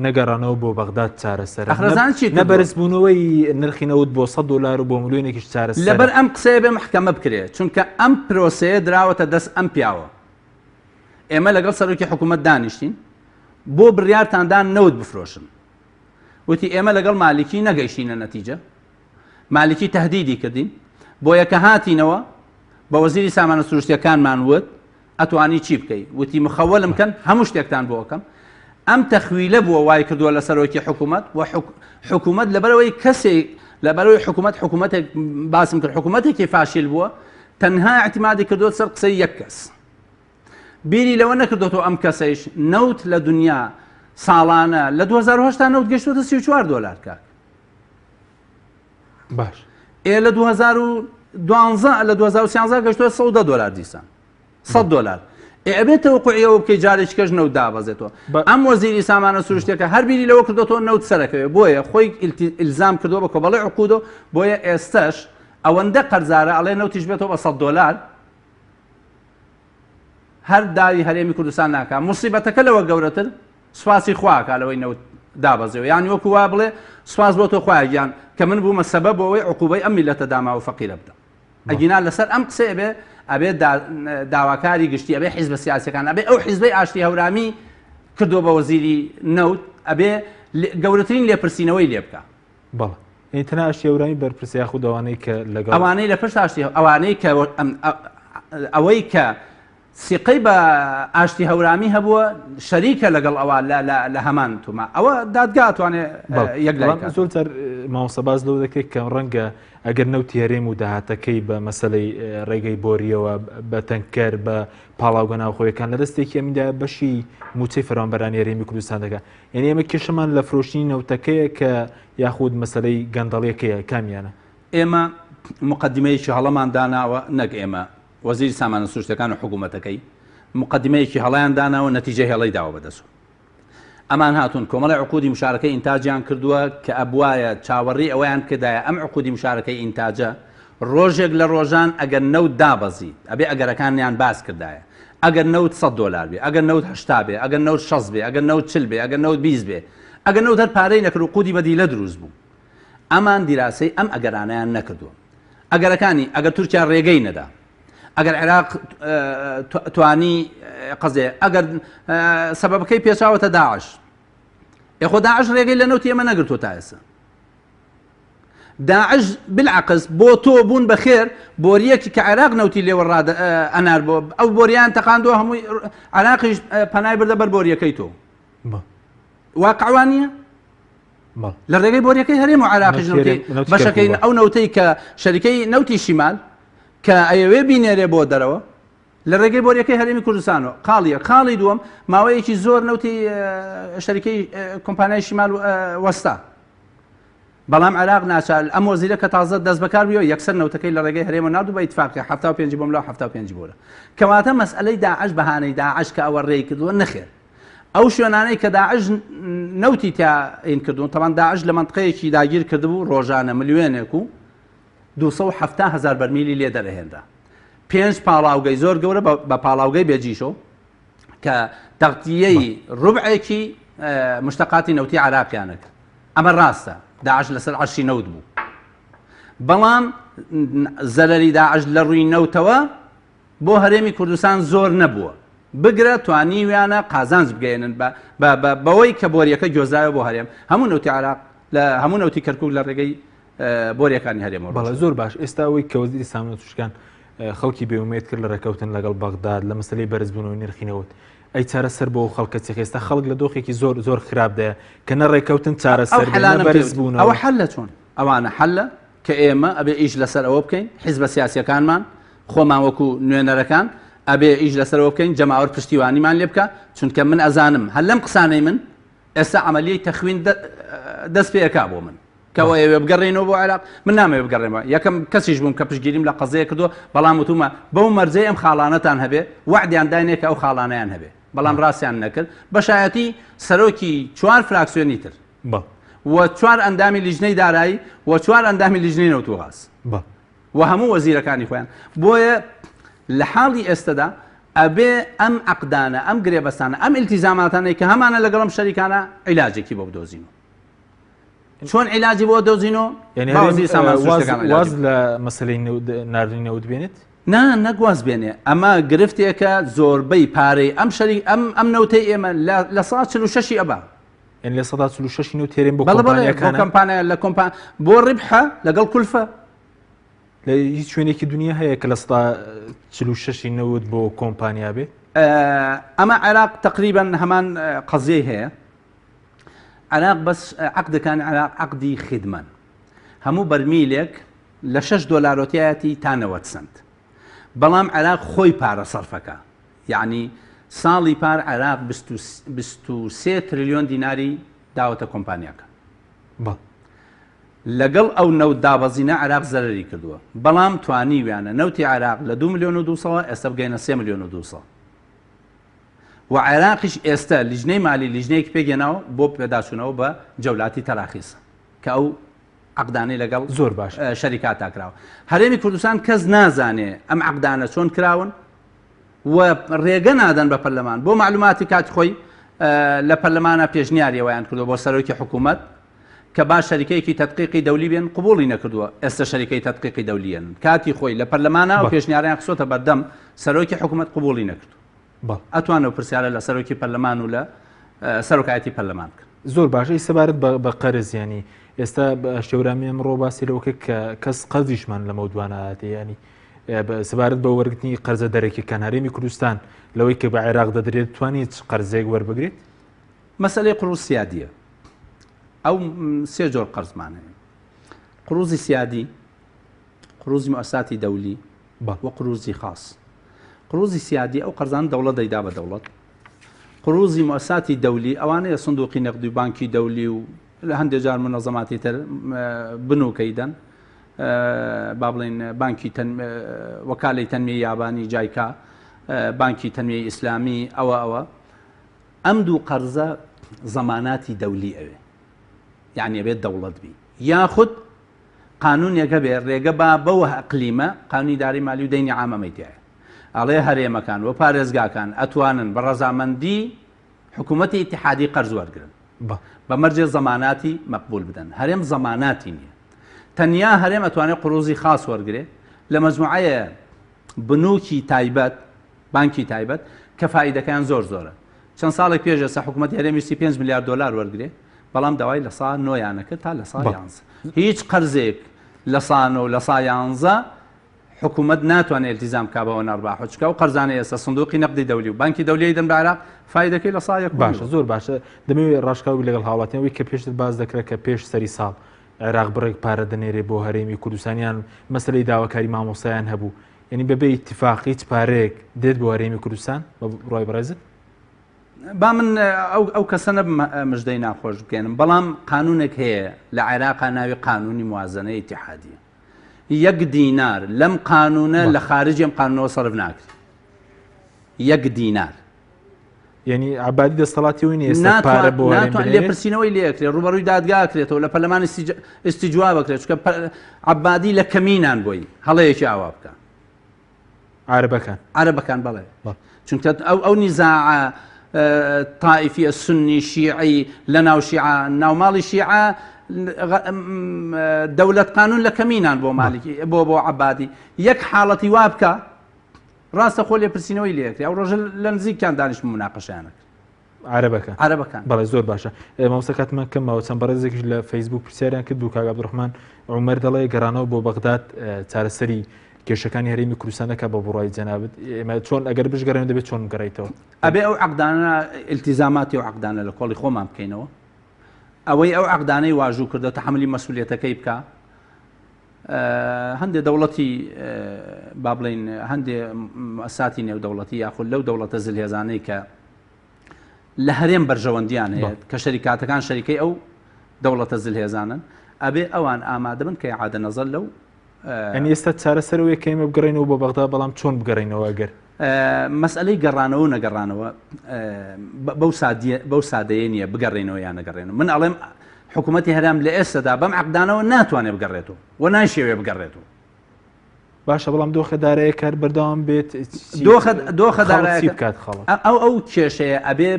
A: نەگەڕانەوە بۆ بەغداد چارەسەرە
E: ئەخرەزان چی
A: نە
E: کردووە؟
A: بەرزبوونەوەی نرخی نەوت بۆ 100 دۆلار و بۆ ملیۆنێکیش چارەسەرە.
E: لەبەر ئەم قسەیە بێ مەحکەمە بکرێ چونکە ئەم پرۆسەیە دراوەتە دەست ئەم پیاوە ئێمە لەگەڵ سەرۆکی حکوومەت دانیشتین بۆ بڕیارتان دا نەوت بفرۆشن وتی ئێمە لەگەڵ مالیکی نەگەیشتینە نەتیجە مالیکی تهدیدی کردین بۆیە کە هاتینەوە بە وەزیری سامانە سروشتیەکانمان وت ئەتوانی چی بکەی وتی مخەوەلم کەن هەموو شتێکتان بۆ ئەکەم ئەم تەخویلە بووە وای کردووە لە سەرۆکی حکوومەت و حکوومەت لەبەرەوەی کەسێک لەبەرەوەی حکوومەت حکوومەتێک باسم کرد حکوومەتێکی فاشیل بووە تەنها اعتمادی کردووە سەر قسەی یەک کەس بیری لەوە نەکردۆتەوە ئەم کەسەیش نەوت لە دنیا ساڵانە لە 2010 نەوت گەشتوتە 34 دۆلار کاک
A: باش
E: ئێ لە 2012 لە 2013 گەشتوە 110 دۆلار دیسان 100 دۆلار ئێ ئەبێت تەوقعی ئەوە بکەی جارێکی کەش نەوت دابەزێتەوە ئەم وەزیری سامانە سروشتەکە هەر بیری لەوە کردۆتەوە نەوت سەرەکەوێ بۆیە خۆی ئیلزام کردووە بە کۆمەڵی عقودەوە بۆیە ئێستش ئەوەندە قەرزارە ئەڵێ نەوتیش بێتەوە بە 100 دۆلار هەر داوی هەرێمی کوردستان ناکا موسیبەتەکە لەوە گەورەتر سوپاسی خوا ئەکا لەوەی نەوت دابەزیەوە یانی وەکو وا بڵێ سوپاس بۆ تۆ خوایە گیان کە من بوومە سەبەب بۆ ئەوەی عقوبەی ئەم میلەتە داماو و فەقیرە بدەم ئەگینا لەسەر ئەم قسەیە بێ ئەبێ داواکاری گشتی ئەبێ حیزبە سیاسەکان ئەبێ ئەو حیزبەی ئاشتی هەورامی کردووە بە وەزیری نەوت ئەبێ گەورەترین لێپرسینەوەی لێ بکە
A: بەڵێ یعنی تەنها ئاشتی هەورامی بەرپرسە یاخود ئەوانەی کە لەگەڵ
E: ئەوانەی لە پشت ئاشتی ئەوانەی کە ئەوەی کە سیقەی بە ئاشتی هەورامی هەبووە شەریکە لەگەڵ ئەوە لە هەمان توما ئەوە دادگا توانێ یەک
A: زۆر جار مامۆستا باس لەوە دەکرێت کە ڕەنگە ئەگەر نەوتی هەرێم و داهاتەکەی بە مەسلەی ڕێگەی بۆریەوە بە تەنکەر بە پاڵاوگە ناوخۆیەکان لە دەستێکی ئەمیندا بەشی موچەی فەرمانبەرانی هەرێمی کوردستان دەکات یعنی ئێمە کێشەمان لە فرۆشتنی نەوتەکەیە کە یاخود مەسەلەی گەندەڵیەکەیە کامیانە؟
E: ئێمە موقەدیمەیەکی هەڵەمان داناوە نەک ئێمە وەزیری سامانە سروشتەکان و حکوومەتەکەی موقەدیمەیەکی هەڵەیان داناوە نەتیجەی هەڵەی داوە بەدەست ئەمان هاتوون کۆمەڵی عقودی مشارەکەی ئینتاجیان کردووە کە ئەبوایە چاوەڕی ئەوەیان بکردایە ئەم عقودی مشارەکەی ئینتاجە ڕۆژێک لە ڕۆژان ئەگەر نەوت دابەزی ئەبێ ئەگەرەکانیان باس کردایە ئەگەر نەوت سەد دۆلار بێ ئەگەر نەوت 80 بێ ئەگەر نەوت 60 بێ ئەگەر نەوت 40 بێ ئەگەر نەوت 20 بێ ئەگەر نەوت هەر پارەی نەکرد و قودی بەدیلە دروست بوو ئەمان دیراسەی ئەم ئەگەرانەیان نەکردووە ئەگەرەکانی ئەگەر تورکیا ڕێگەی نەدا ئەگەر عێراق توانی قەزێ ئەگەر سەبەبەکەی پێچاوەتە داعش ئێخۆ داعش ڕێگەی لە نەوتی ئێمە نەگرتووە تا ئێستا داعش بالعقس بۆ تۆ بوون بە خێر بۆریەکی کە عێراق نەوتی لێوە ڕاد ئەنار بۆ ئەو بۆریان تەقاندووە هەمووی عێراقیش پەنای بردە بەر بۆریەکەی تۆ واقعوان نییە لە ڕێگەی بۆریەکەی هەرێم و عێراقیش نەوتی بەشەکەی ئەو نەوتەی کە شەریکەی نەوتی شیمال کە ئەیەوێ بینێرێ بۆ دەرەوە لە ڕێگەی بۆریەکەی هەرێمی کوردستانەوە خاڵیە خاڵی دووەم ماوەیەکی زۆر نەوتی شەریکەی کۆمپانیای شیمال وەستا بەڵام عێراق ناچار ئەم وەزیرە کە تازە دەست بەکار بووە یەکسەر نەوتەکەی لە ڕێگەی هەرێمە ناردوو بە ئیتفاقی 75 بۆم لا 75 بۆرە کەواتە مەسئلەی داعش بەهانەی داعش کە ئەوە ڕێی کردووە نەخێر ئەو شوێنانەی کە داعش نەوتی تیا ئین کردوون تەمان داعش لە منطقەیەکی داگیر کردبوو ڕۆژانە ملیۆنێک و 270 هزار بەرمیلی لێ دەرەهێنرا پێنج پاڵاوگەی زۆر گەورە بە پاڵاوگەی بێجیشۆ کە تەغتیەی ڕوبعێکی مشتەقاتی نەوتی عراقیانە کرد. ئەمە ڕاستە داعش لەسەر عەرشی نەوت بوو بەڵام زەرەری داعش لە ڕووی نەوتەوە بۆ هەرێمی کوردستان زۆر نەبووە بگرە توانیویانە قازانج بگەێنن بەوەی کە بۆریەکە گۆزایە بۆ هەرێم هەموو نەوتی عراق لە هەموو نەوتی کەرکک لە ڕێگەی بۆریەکانی هەرێمەوە
A: بەڵێ زۆر باش ئێستا ئەوەی کە وەزیری سامانە سروشتەکان خەڵکی بێئومێد کرد لە ڕێککەوتن لەگەڵ بەغداد لە مەسەلەی بەرزبوونەوەی نرخی نەوت ئەی چارەسەر بۆ خەڵکە چی ئێستا خەڵک لە دۆخێکی زۆر زۆر خراپدایە کە نە ڕێککەوتن چارەسەر
E: حەلانە
A: بەرزبوونەوە
E: ئەوە حەلە چۆن ئەوانە حەلە کە ئێمە ئەبێ ئیش لەسەر ئەوە بکەین حیزبە سیاسیەکانمان خۆمان وەکو نوێنەرەکان ئەبێ ئیش لەسەرەوە بکەین جەماوەر پشتیوانیمان لێ بکە چونکە من ئەزانم هەر لەم قسانەی من ئێستا عملیەی تەخوین دەست پێ ئەکا بۆ من کەەوە ئەوێ بگەڕێنەوە بۆ عێراق من نامەوێ بگەڕێمەوە یەکەم کەسیش بووم کە پشتگیریم لە قەزەیە کردووە بەڵام وتومە بەو مەرجەی ئەم خاڵانەتان هەبێ وەعدیان داینێ کە ئەو خاڵانەیان هەبێ بەڵام ڕاستیان نەکرد بە شایەتی سەرۆکی چوار فراکسیۆنی تر و چوار ئەندامی لیژنەی دارایی و چوار ئەندامی لیژنەی نەوت و غاز و هەموو وەزیرەکانی خۆیان بۆیە لە حاڵی ئێستەدا ئەبێ ئەم عەقدانە ئەم گرێبەستانە ئەم ئیلتیزاماتانەی کە هەمانە لەگەڵم شەریکانە عیلاجێکی بۆ بدۆزینەوە چۆن عیلاجی بۆ دۆزینۆ
A: یعنی
E: با
A: هەرێم،
E: وەزیری سامان
A: واز
E: سروشتەکان عیلاجی
A: واز
E: بکات.
A: لە مەسەلەی نەوت- ناردنی نەوت بێنێت
E: نا نەک واز بێنێ ئەمە گرفتێکە زۆربەی پارەی ئەم شەری ئەم ئەم نەوتەی ئێمە لە لە سا 46 ئەبا
A: یعنی لە سەدا 46 نەوت هەرێم بۆ
E: بەڵێ بەڵێ بۆ
A: کۆمپانیاکانە
E: کۆمپانیا لە کۆمپا بۆ ڕیبحە لەگەڵ کولفە
A: لە هیچ شوێنێکی دنیا هەیە کە لە سەدا 46 نەوت بۆ کۆمپانیا بێ
E: ئەمە عێراق تقریبا هەمان قەزیەی هەیە عێراق بەس عەقدەکانی عێراق عەقدی خیدمەن هەموو بەرمیلێک لە 6 دۆلارۆتیایەتی تا 90 سنت بەڵام عێراق خۆی پارە سەرفەکە یعنی ساڵی پار عێراق 23 تریلیۆن دیناری داوەتە کۆمپانیاکە لەگەڵ ئەو نەوت دابەزینە عێراق زەرری کردووە بەڵام توانیویانە نەوتی عێراق لە 2 میلیۆن و 200 ئێستا بگەینە 3 میلیۆن و 200 و عێراقیش ئێستە لیژنەی مالی لیژنەیەکی پێکهێناوە بۆ پێداچوونەوە بە جەولاتی تەراخیس کە ئەو عەقدانەی لەگەڵ
A: زۆر باش
E: شەریکاتا کراوە. هەرێمی کوردستان کەس نازانێ ئەم عەقدانە چۆن کراون و ڕێگە نادەن بە پەرلەمان. بۆ مەعلوماتی کاتی خۆی لە پەرلەمانە پێشنیاری ئەوەیان کردووە بۆ سەرۆکی حکوومەت کە با شەریکەیەکی تەدقیقی دەولی بێن قبوڵی نەکردووە ئێستا شەریکەی تەدقیقی دەولیەن کاتی خۆی لە پەرلەمانە و پێشنیاریان خستۆتە بەردەم سەرۆکی حکوومەت قبوڵی نەکردووە ئەتوان ئەو پرسیارە لە سەرۆکی پەرلەمان و لە سەرۆکایەتی پەرلەمان بکەن.
A: زۆر باشە ئی سەبارەت بە قەرز ینی ئێستا شێورامی ئەمڕۆ باسی لەوە کرد کە کەس قەرزیشمان لەمە دواناتی ینی سەبارەت بە وەرگرتنی قەرزە دەرەکیەکان هەرێمی کوردستان لەوەی کە بە عێراق دەدرێت توانێت قەرزێک وەربگرێت؟
E: مەسەلەی قروز سیادیە ئەو سێ جۆر قەرزمان هەیە قروزی سیادی قروزی مؤسساتی دەولی و قروزی خاص قروزی سیادی ئەو قەرزان دەوڵەت دەیدا بە دەوڵەت قروزی مؤسساتی دەولی ئەوانەیە سندوقی نەقدی و بانکی دەولی و لە هەندێک جار منەزەماتی تر بنوکەی دەن با بڵین بانکی وەکالەی تەنمیە یابانی جایکا بانکی تەنمیە ئیسلامی ئەوە ئەوە ئەم دوو قەرزە زەماناتی دەولی ئەوێ یعنی ئەبێت دەوڵەت بی یاخود قانونێک هەبێ ڕێگە با بەو ئەقلیمە قانونی داری مالی و دەینی عام ئەمەی تایە ئەڵێ هەرێمەکان و پارێزگاکان ئەتوانن بە ڕەزامەندی حکوومەتی ئیتحادی قەرز وەرگن بە مەرجێ زەماناتی مەقبول بدەن هەرێم زەماناتی نییە تەنیا هەرێم ئەتوانێت قروزی خاص وەرگێ لە مەجموعەیە بنوکی تایبەت بانکی تایبەت کە فائیدەکەیان زۆر زۆرە. چەند ساڵێک پێش ئێستا حکوومەتی هەرێم ویستی پێنج ملیار دۆلار وەرگرێ، بەڵام داوای لە سا نۆیانە کرد تا لە سا یانزە. هیچ قەرزێک لە سا نۆ و لە سا یانزە حکوومەت ناتوانێ ئیلتیزام بکا بەوە نەڕباح، چونکە ئەو قەرزانەی ئێستا سندووقی نەقدی دەولی و بانکی دەولی ئەیدەن بە عێراق فایدەکەی لە سا یەک و
A: باشە
E: نیوە.
A: زۆر باشە دەمەوێت ڕاشکاو بی لەگەڵ هاوڵاتیان ئەوەی کە پێشتر باس دەکرا کە پێش سەری ساڵ عێراق بڕێک پارە دەنێرێ بۆ هەرێمی کوردستان یان مەسەلەی داواکاری مامۆستایان هەبوو یعنی بەبێ ئیتفاق هیچ پارەیەک دێت بۆ هەرێمی کوردستان بە بڕوای بەڕێزت؟
E: با من ئەو ئەو کەسە نەبم مژدەی ناخۆش بگەێنم بەڵام قانونێک هەیە لە عێراقا ناوی قانونی موازنە ئیتحادیە یەک دینار لەم قانونە لە خارجی ئەم قانونەوە سەرف ناکرێت یەک دینار
A: یعنی عبادی دەستەڵاتی ئەوی نییە ئێستا پارە بۆ هەرێم
E: ناتوان
A: بنێرێت؟
E: لێپرسینەوەی لێ ئەکرێت ڕوبەڕووی دادگا ئەکرێتەوە لە پەرلەمان ئیستیجواب ئەکرێت چونکە عەبادی لە کەمینان بۆی هەڵەیەکی ئاوا بکە
A: عەرەبەکان
E: عەرەبەکان بەڵێ چونکە ئەو ئەو نیزاعە تائیفیە سنی شیعی لە ناو شیعە ناوماڵی شیعە دەولەت قانون لە کەمینان بۆ مالکی بۆ بۆ عبادی یەک حاڵەتی وا بکە ڕاستە خۆ لێپرسینەوەی لێکرێ ئەو ڕۆژە لە نزیکیان دانیشت مناقەشیانە کرد
A: عربەکان
E: عربەکان
A: بەڵێ زۆر باشە مامۆستا کاتمان کەم ماوە چەند بەڕێزێکیش لە فەیسبوک پرسیاریان کرد بوو کاک عەبدوڕەحمان عومەر دەڵێ گەڕانەوە بۆ بەغداد چارەسەری کێشەکانی هەرێمی کوردستان دەکات بە بڕای جەنابت ئێمە چۆن ئەگەر بشگەڕێن دەبێت چۆن بگەڕێیتەوە
E: ئەبێ ئەو عەقدانە ئیلتیزاماتی ئەو عەقدانە لە کۆڵی خۆمان بکەینەوە ئەوەی ئەو عەقدانەی واژوو کردە تەحەمولی مەسئولیەتەکەی بکا هەندێ دەوڵەتی با بڵین هەندێ مؤسساتی نێودەوڵەتی یاخود لەو دەوڵەتە زلهێزانەی کە لە هەرێم بەرژەوەندیان هەیە کە شەریکاتەکان شەریکەی ئەو دەوڵەتە زلهێزانن ئەبێ ئەوان ئامادە بن کە ئیعادە نەزەر لەو
A: ئەنی ئێستا چارەسەرەوەی کە ئێمە بگەڕێینەوە بۆ بەغدا بەڵام چۆن بگەڕێینەوە ئەگەر
E: مەسئلەی گەڕانەوە و نەگەڕانەوە بەو سادیە بەو سادەیە نییە بگەڕێنەوە یان نەگەڕێنەوە من ئەڵێم حکوومەتی هەرام لە ئێستادا بەم عەقدانەوە ناتوانێت بگەڕێتەوە و نایشەوێ بگەڕێتەوە
A: باشە بەڵام دۆخە دارایە کار بەردەوام بێت
E: دۆخە دۆخە
A: دارایە بکات خەڵک
E: ئەو ئەو کێشەیە ئەبێ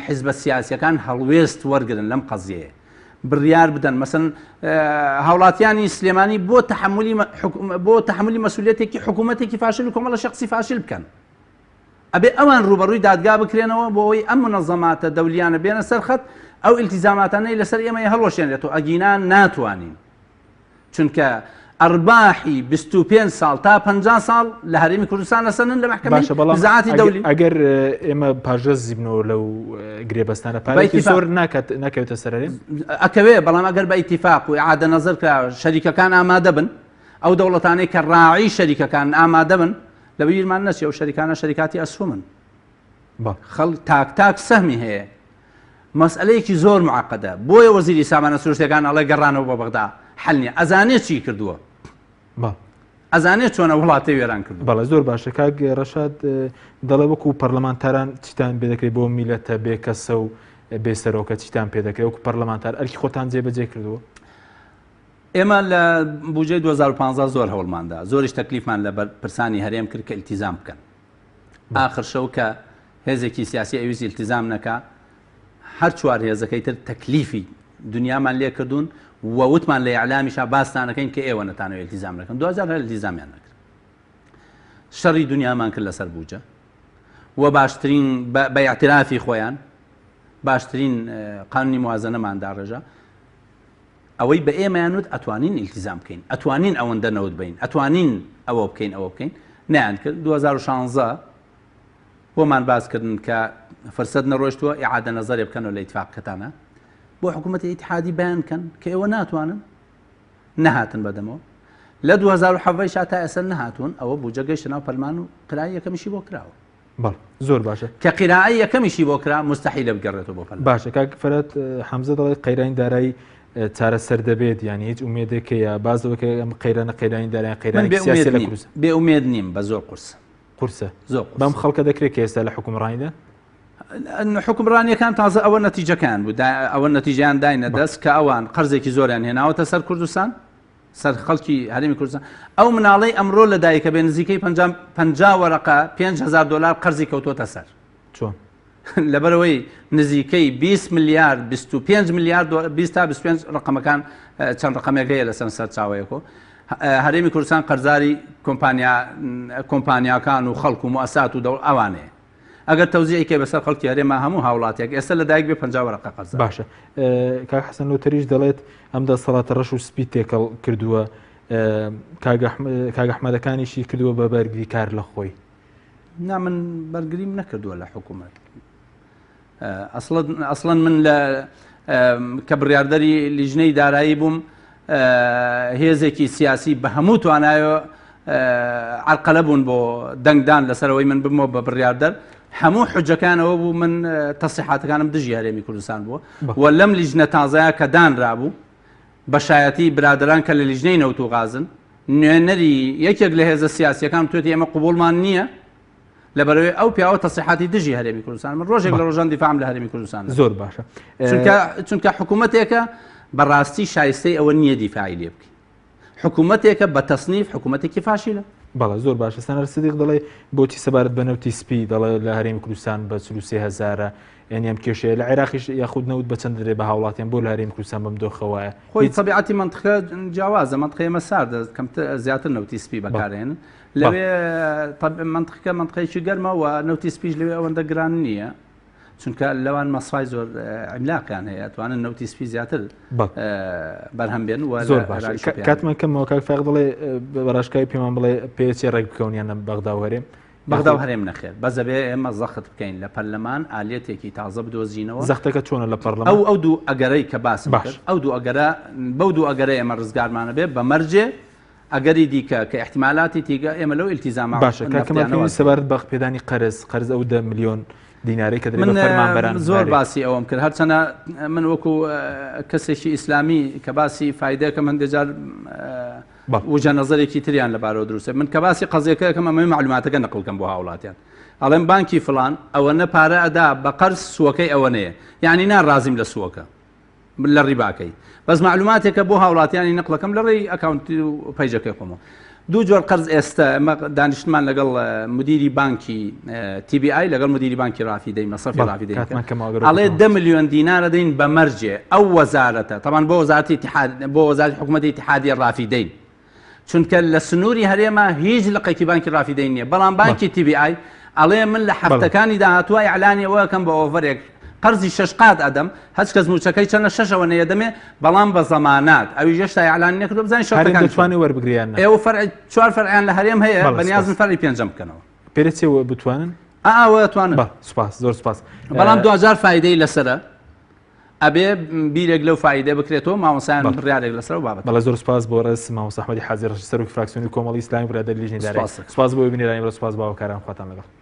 E: حیزبە سیاسیەکان هەڵوێست وەرگن لەم قەزیەیە بڕیار بدەن مەسەن هاوڵاتیانی سلێمانی بۆ تحملی بۆ تحملی مەسوولەتێکی حکوومەتێکی فاشل و کۆمەڵە شخصی فاشل بکەن ئەبێ ئەوان ڕوبەڕووی دادگا بکرێنەوە بۆ ئەوەی ئەم منەظەماتە دەولیانە بێنە سەر خەت ئەو ئیلتیزاماتانەی لەسەر ئێمە هەڵوەشێنرێتەوە ئەگینا ناتوانین چونکە ئەرباحی 25 ساڵ تا 50 ساڵ لە هەرێمی کوردستان لەسەرن لە مەحکەمەی
A: باشە بەڵام
E: نزاعاتی
A: ئەگەر-
E: دەولی
A: ئەگەر ئێمە پاشگەز بینەوە لەو گرێبەستانە پارێکی
E: بە
A: زۆر ناکات ناکەوێتە سەر هەرێم
E: ئەکەوێ بەڵام ئەگەر بە ئیتیفاق و ئیعادە نەزەر کرا شەریکەکان ئامادە بن ئەو دەوڵەتانەی کە ڕاعی شەریکەکان ئامادە بن لە بیرمان نەچێ ئەو شەریکانە شەریکاتی ئەسومن
A: بەڵێ.
E: خەڵک تاک تاک سەهمی هەیە مەسئەلەیەکی زۆر معقدە بۆیە وەزیری سامانە سروشتەکان ئەڵێ گەڕانەوە بۆ بەغدا حل نییە ئەزانێ چی کردووە ئەزانێ چۆنە وڵاتی وێران کردووە
A: بەڵێ زۆر باشە کاک ڕەشاد دەڵێ وەکو پەرلەمانتاران چیتان پێ دەکرێت بۆ میلەتە بێ کەسە و بێ سەرۆکە چیتان پێ دەکرێت وەکو پەرلەمانتار ئەرکی خۆتان جێبەجێ کردووە؟
E: ئێمە لە بودجەی 2015 زۆر هەوڵماندا زۆریش تەکلیفمان لە بەرپرسانی هەرێم کرد کە ئیلتیزام بکەن ئاخر شەو کە هێزێکی سیاسی ئەویست ئیلتیزام نەکا هەر چوار هێزەکەی تر تەکلیفی دنیامان لێ کردوون و وتمان لە ئیعلامیشا باستان ئەکەین کە ئێوە نەتانەوە ئیلتیزام نەکەن دواجار هەر ئیلتیزامیان نەکرد شەڕی دنیامان کرد لەسەر بوجە و باشترین بە ئیعترافی خۆیان باشترین قانونی موازنەمان داڕێژە ئەوەی بە ئێمەیان وت ئەتوانین ئیلتیزام بکەین، ئەتوانین ئەوەندە نەوت بەین، ئەتوانین ئەوە بکەین ئەوە بکەین، نەیان کرد. 2016 بۆمان باس کردن کە فرسەت نەڕۆشتووە ئیعادە نەزەرێ بکەنەوە لە ئیتفاقەکەتانە بۆ حکوومەتی ئیتحادی بەیان کەن کە ئێوە ناتوانن نەهاتن بەدەمەوە لە 2017 شا تا ئێستا نەهاتوون ئەوە بودجە گەیشتە ناو پەرلەمان و قرای یەکەمیشی بۆ کراوە.
A: بەڵێ زۆر باشە.
E: کە قیرائەی یەکەمیشی بۆ کرا موستەحیلە بگەڕێتەوە بۆ پەرلەمان.
A: باشە کاک فەرهاد حەمزە دەڵێت قەیرانی دارایی چارەسەر دەبێت یانی هیچ ئومێدێک هەیە باس لەوە کە ئەم قەیرانە قەیرانی دارایی
E: من
A: قەیرانێکی
E: بێ
A: سیاسیە
E: ئومێد
A: لە
E: نیم
A: کوردستان.
E: بێ ئومێد نیم بە زۆر قورسە.
A: قورسە.
E: زۆر قورسە.
A: بەم خەڵکە دەکرێت کە ئێستا لە حوکمڕانیدا؟
E: حوکمڕانیەکان تازە ئەوە نەتیجەکەیان بوو ئەوە نەتیجەیان داینە دەست کە ئەوان قەرزێکی زۆریان هێناوەتە سەر کوردستان سەر خەڵکی هەرێمی کوردستان ئەو مناڵەی ئەمڕۆ لە دایکە بێ نزیکەی 50 وەرەقە 5هزار دلار قەرزی کەوتۆتە سەر
A: چۆن
E: لەبەرەوەی نزیکەی 20 میلیارد 25 میلیارد 20 تا 25 ڕقەمەکان چەند ڕقەمێک هەیە لەسەر سەرچاوەیەکۆ هەرێمی کوردستان قەرزاری کۆمپانیا کۆمپانیاکان و خەڵک و موسات و دەوڵ ئەوانەیە ئەگەر تەوزیعی کەی بەسەر خەڵکی هەرێما هەموو هاوڵاتیەک ئێستا لە دایک بێ 50 وەرەقە قەرزە.
A: باشە کاک حەسەن لۆتەریش دەڵێت ئەم دەسەڵاتە ڕەش و سپی تێکەڵ کردووە کاک ئەحمەدەکانیشی کردووە بە بەرگریکار لە خۆی.
E: نا من بەرگریم نەکردووە لە حکوومەت. ئەسڵەن من لە کە بڕیاردەری لیژنەی دارایی بووم هێزێکی سیاسی بە هەموو توانایەوە عەرقەلە بوون بۆ دەنگدان لەسەرەوەی من بمەوە بە بڕیاردەر هەموو حجەکانەوە بوو من تەسیحاتەکانم دژی هەرێمی کوردستان بووە و لەم لیژنە تازەیە کە دانرابوو بە شایەتی برادران کە لە لیژنەی نەوت و غازن نوێنەری یەکێک لە هێزە سیاسیەکان توێتی ئێمە قوبوڵمان نییە لەبەرئەوەی ئەو پیاوە تەسریحاتی دژی هەرێمی کوردستان من ڕۆژێک لە ڕۆژان دیفاعم لە هەرێمی کوردستان
A: زۆر باشە
E: چونکە چونکە حکوومەتێکە بەڕاستی شایستەی ئەوە نییە دیفاعی لێ بکەی حکوومەتێکە بە تەسنیف حکوومەتێکی فاشیلە.
A: بەڵێ زۆر باشە سەنەر سدیق دەڵێ بۆچی سەبارەت بە نەوتی سپی دەڵێ لە هەرێمی کوردستان بە 43 هەزارە یعنی ئەم کێشەیە لە عێراقیش یاخود نەوت بە چەند درێ بە هاوڵاتیان بۆ لە هەرێمی کوردستان بەم دۆخە وایە
E: خۆی تەبیعەتی مەنتقە جیاوازە مەنتقەی ئێمە ساردە کەمتر زیاتر نەوتی سپی بەکارێن لەوێ مەنتقەکە مەنتقەیەکی گەرمە و نەوتی سپیش لەوێ ئەوەندە گران نییە چونکە لەوان مەسای زۆر عیملاقیان هەیە توانن نەوتی سپی زیاتر بەرهەم بێن و
A: زۆر باش کاتمان کەمەوە کاک فایق دەڵێ بەڕاشکای پێمان بڵێ پێچێ ڕێک بکەون یان بەغدا و هەرێم
E: بەغدا و هەرێم نەخێر بەس ئەبێ ئێمە زەخت بکەین لە پەرلەمان ئالیەتێکی تازە بدۆزینەوە
A: زەختەکە چۆنە لە پەرلەمان
E: ئەو ئەو دوو ئەگەرەی کە باسم کرد ئەو دوو ئەگەرە بەو دوو ئەگەرە ئێمە ڕزگارمانە بێ بە مەرجێ ئەگەری دیکە کە ئیحتیمالاتی تیگە ئێمە لەو ئیلتیزامە
A: باشە کاک کەمال
E: نەفتیانەوە
A: پێویست سەبارەت بە پێدانی قەرز قەرز ئەو دە ملیۆن دینارەی کە دەبێت
E: من
A: بە فەرمانبەران
E: زۆر
A: هەرێم.
E: باسی ئەوەم کرد هەرچەنە من وەکو کەسێکی ئیسلامی کە باسی فایدەکەم هەندێک جار وجە نەزەرێکی تریان لەبارەوە دروستە من کە باسی قەزیەکە ئەکەم ئەمەوێ مەعلوماتەکە نەقل کەم بۆ هاوڵاتیان ئەڵێم بانکی فڵان ئەوەنە پارە ئەدا بە قەرز سووەکەی ئەوەنەیە یعنی نا ڕازیم لە سووەکە لە ڕیباکەی بەس معلوماتێکە بۆ هاوڵاتیانی نقلەکەم لە ڕێی ئەکاونت و پەیجەکەی خۆمەوە دوو جۆر قەرز ئێستا ئەمە دانیشتمان لەگەڵ مدیری بانکی TBI لەگەڵ مدیری بانکی ڕافیدەی مەسەفی ڕافیدەی ئەڵێ دە ملیۆن دینارە دەین بە مەرجێ ئەو وەزارەتە تەمان بۆ وەزارەتی اتحاد بۆ وەزارەتی حکوومەتی اتحادی ڕافیدەین چونکە لە سنووری هەرێمە هیچ لقێکی بانکی ڕافیدەین نییە بەڵام بانکی TBI ئەڵێ من لە هەفتەکانی داهاتووە ئیعلانی ئەوە ئەکەم بە ئۆڤەرێک قەرزی شەش قات ئەدەم هەچ کەس مووچەکەی چەنە شەش ئەوەنە یەدەمێ بەڵام بە زەمانات ئەویش هێشتا ئیعلانی نەکردووە بزانین
A: هەرێم
E: شەرتەکانی چۆنە.
A: دەتوانێ وەربگرێ یان نا؟
E: ئێوە فەرع چوار فەرعیان لە هەرێم هەیە
A: بەڵێ،
E: بەنیازن
A: سوپاس.
E: فەرعی پێنجەم بکەنەوە.
A: پێرێ چێ بتوانن؟
E: ئا ئا وەتوانن.
A: بەڵێ سوپاس زۆر سوپاس.
E: بەڵام دواجار فایدەی لەسەرە ئەبێ بیرێک لەو فایدە بکرێتەوە مامۆستایان
A: بەڵێ.
E: بڕیارێک لەسەر ئەو بابەتە
A: بەڵێ زۆر سوپاس بۆ ڕێز مامۆستا ئەحمەدی حاجی ڕەشید سەرۆکی فراکسیۆنی کۆمەڵی ئیسلامی برادەری لیژنەی دارایی
E: سوپاس.
A: سوپاس بۆ بینەرانی بەڕێز سوپاس بۆ هاوکاران خواتان لەگەڵ.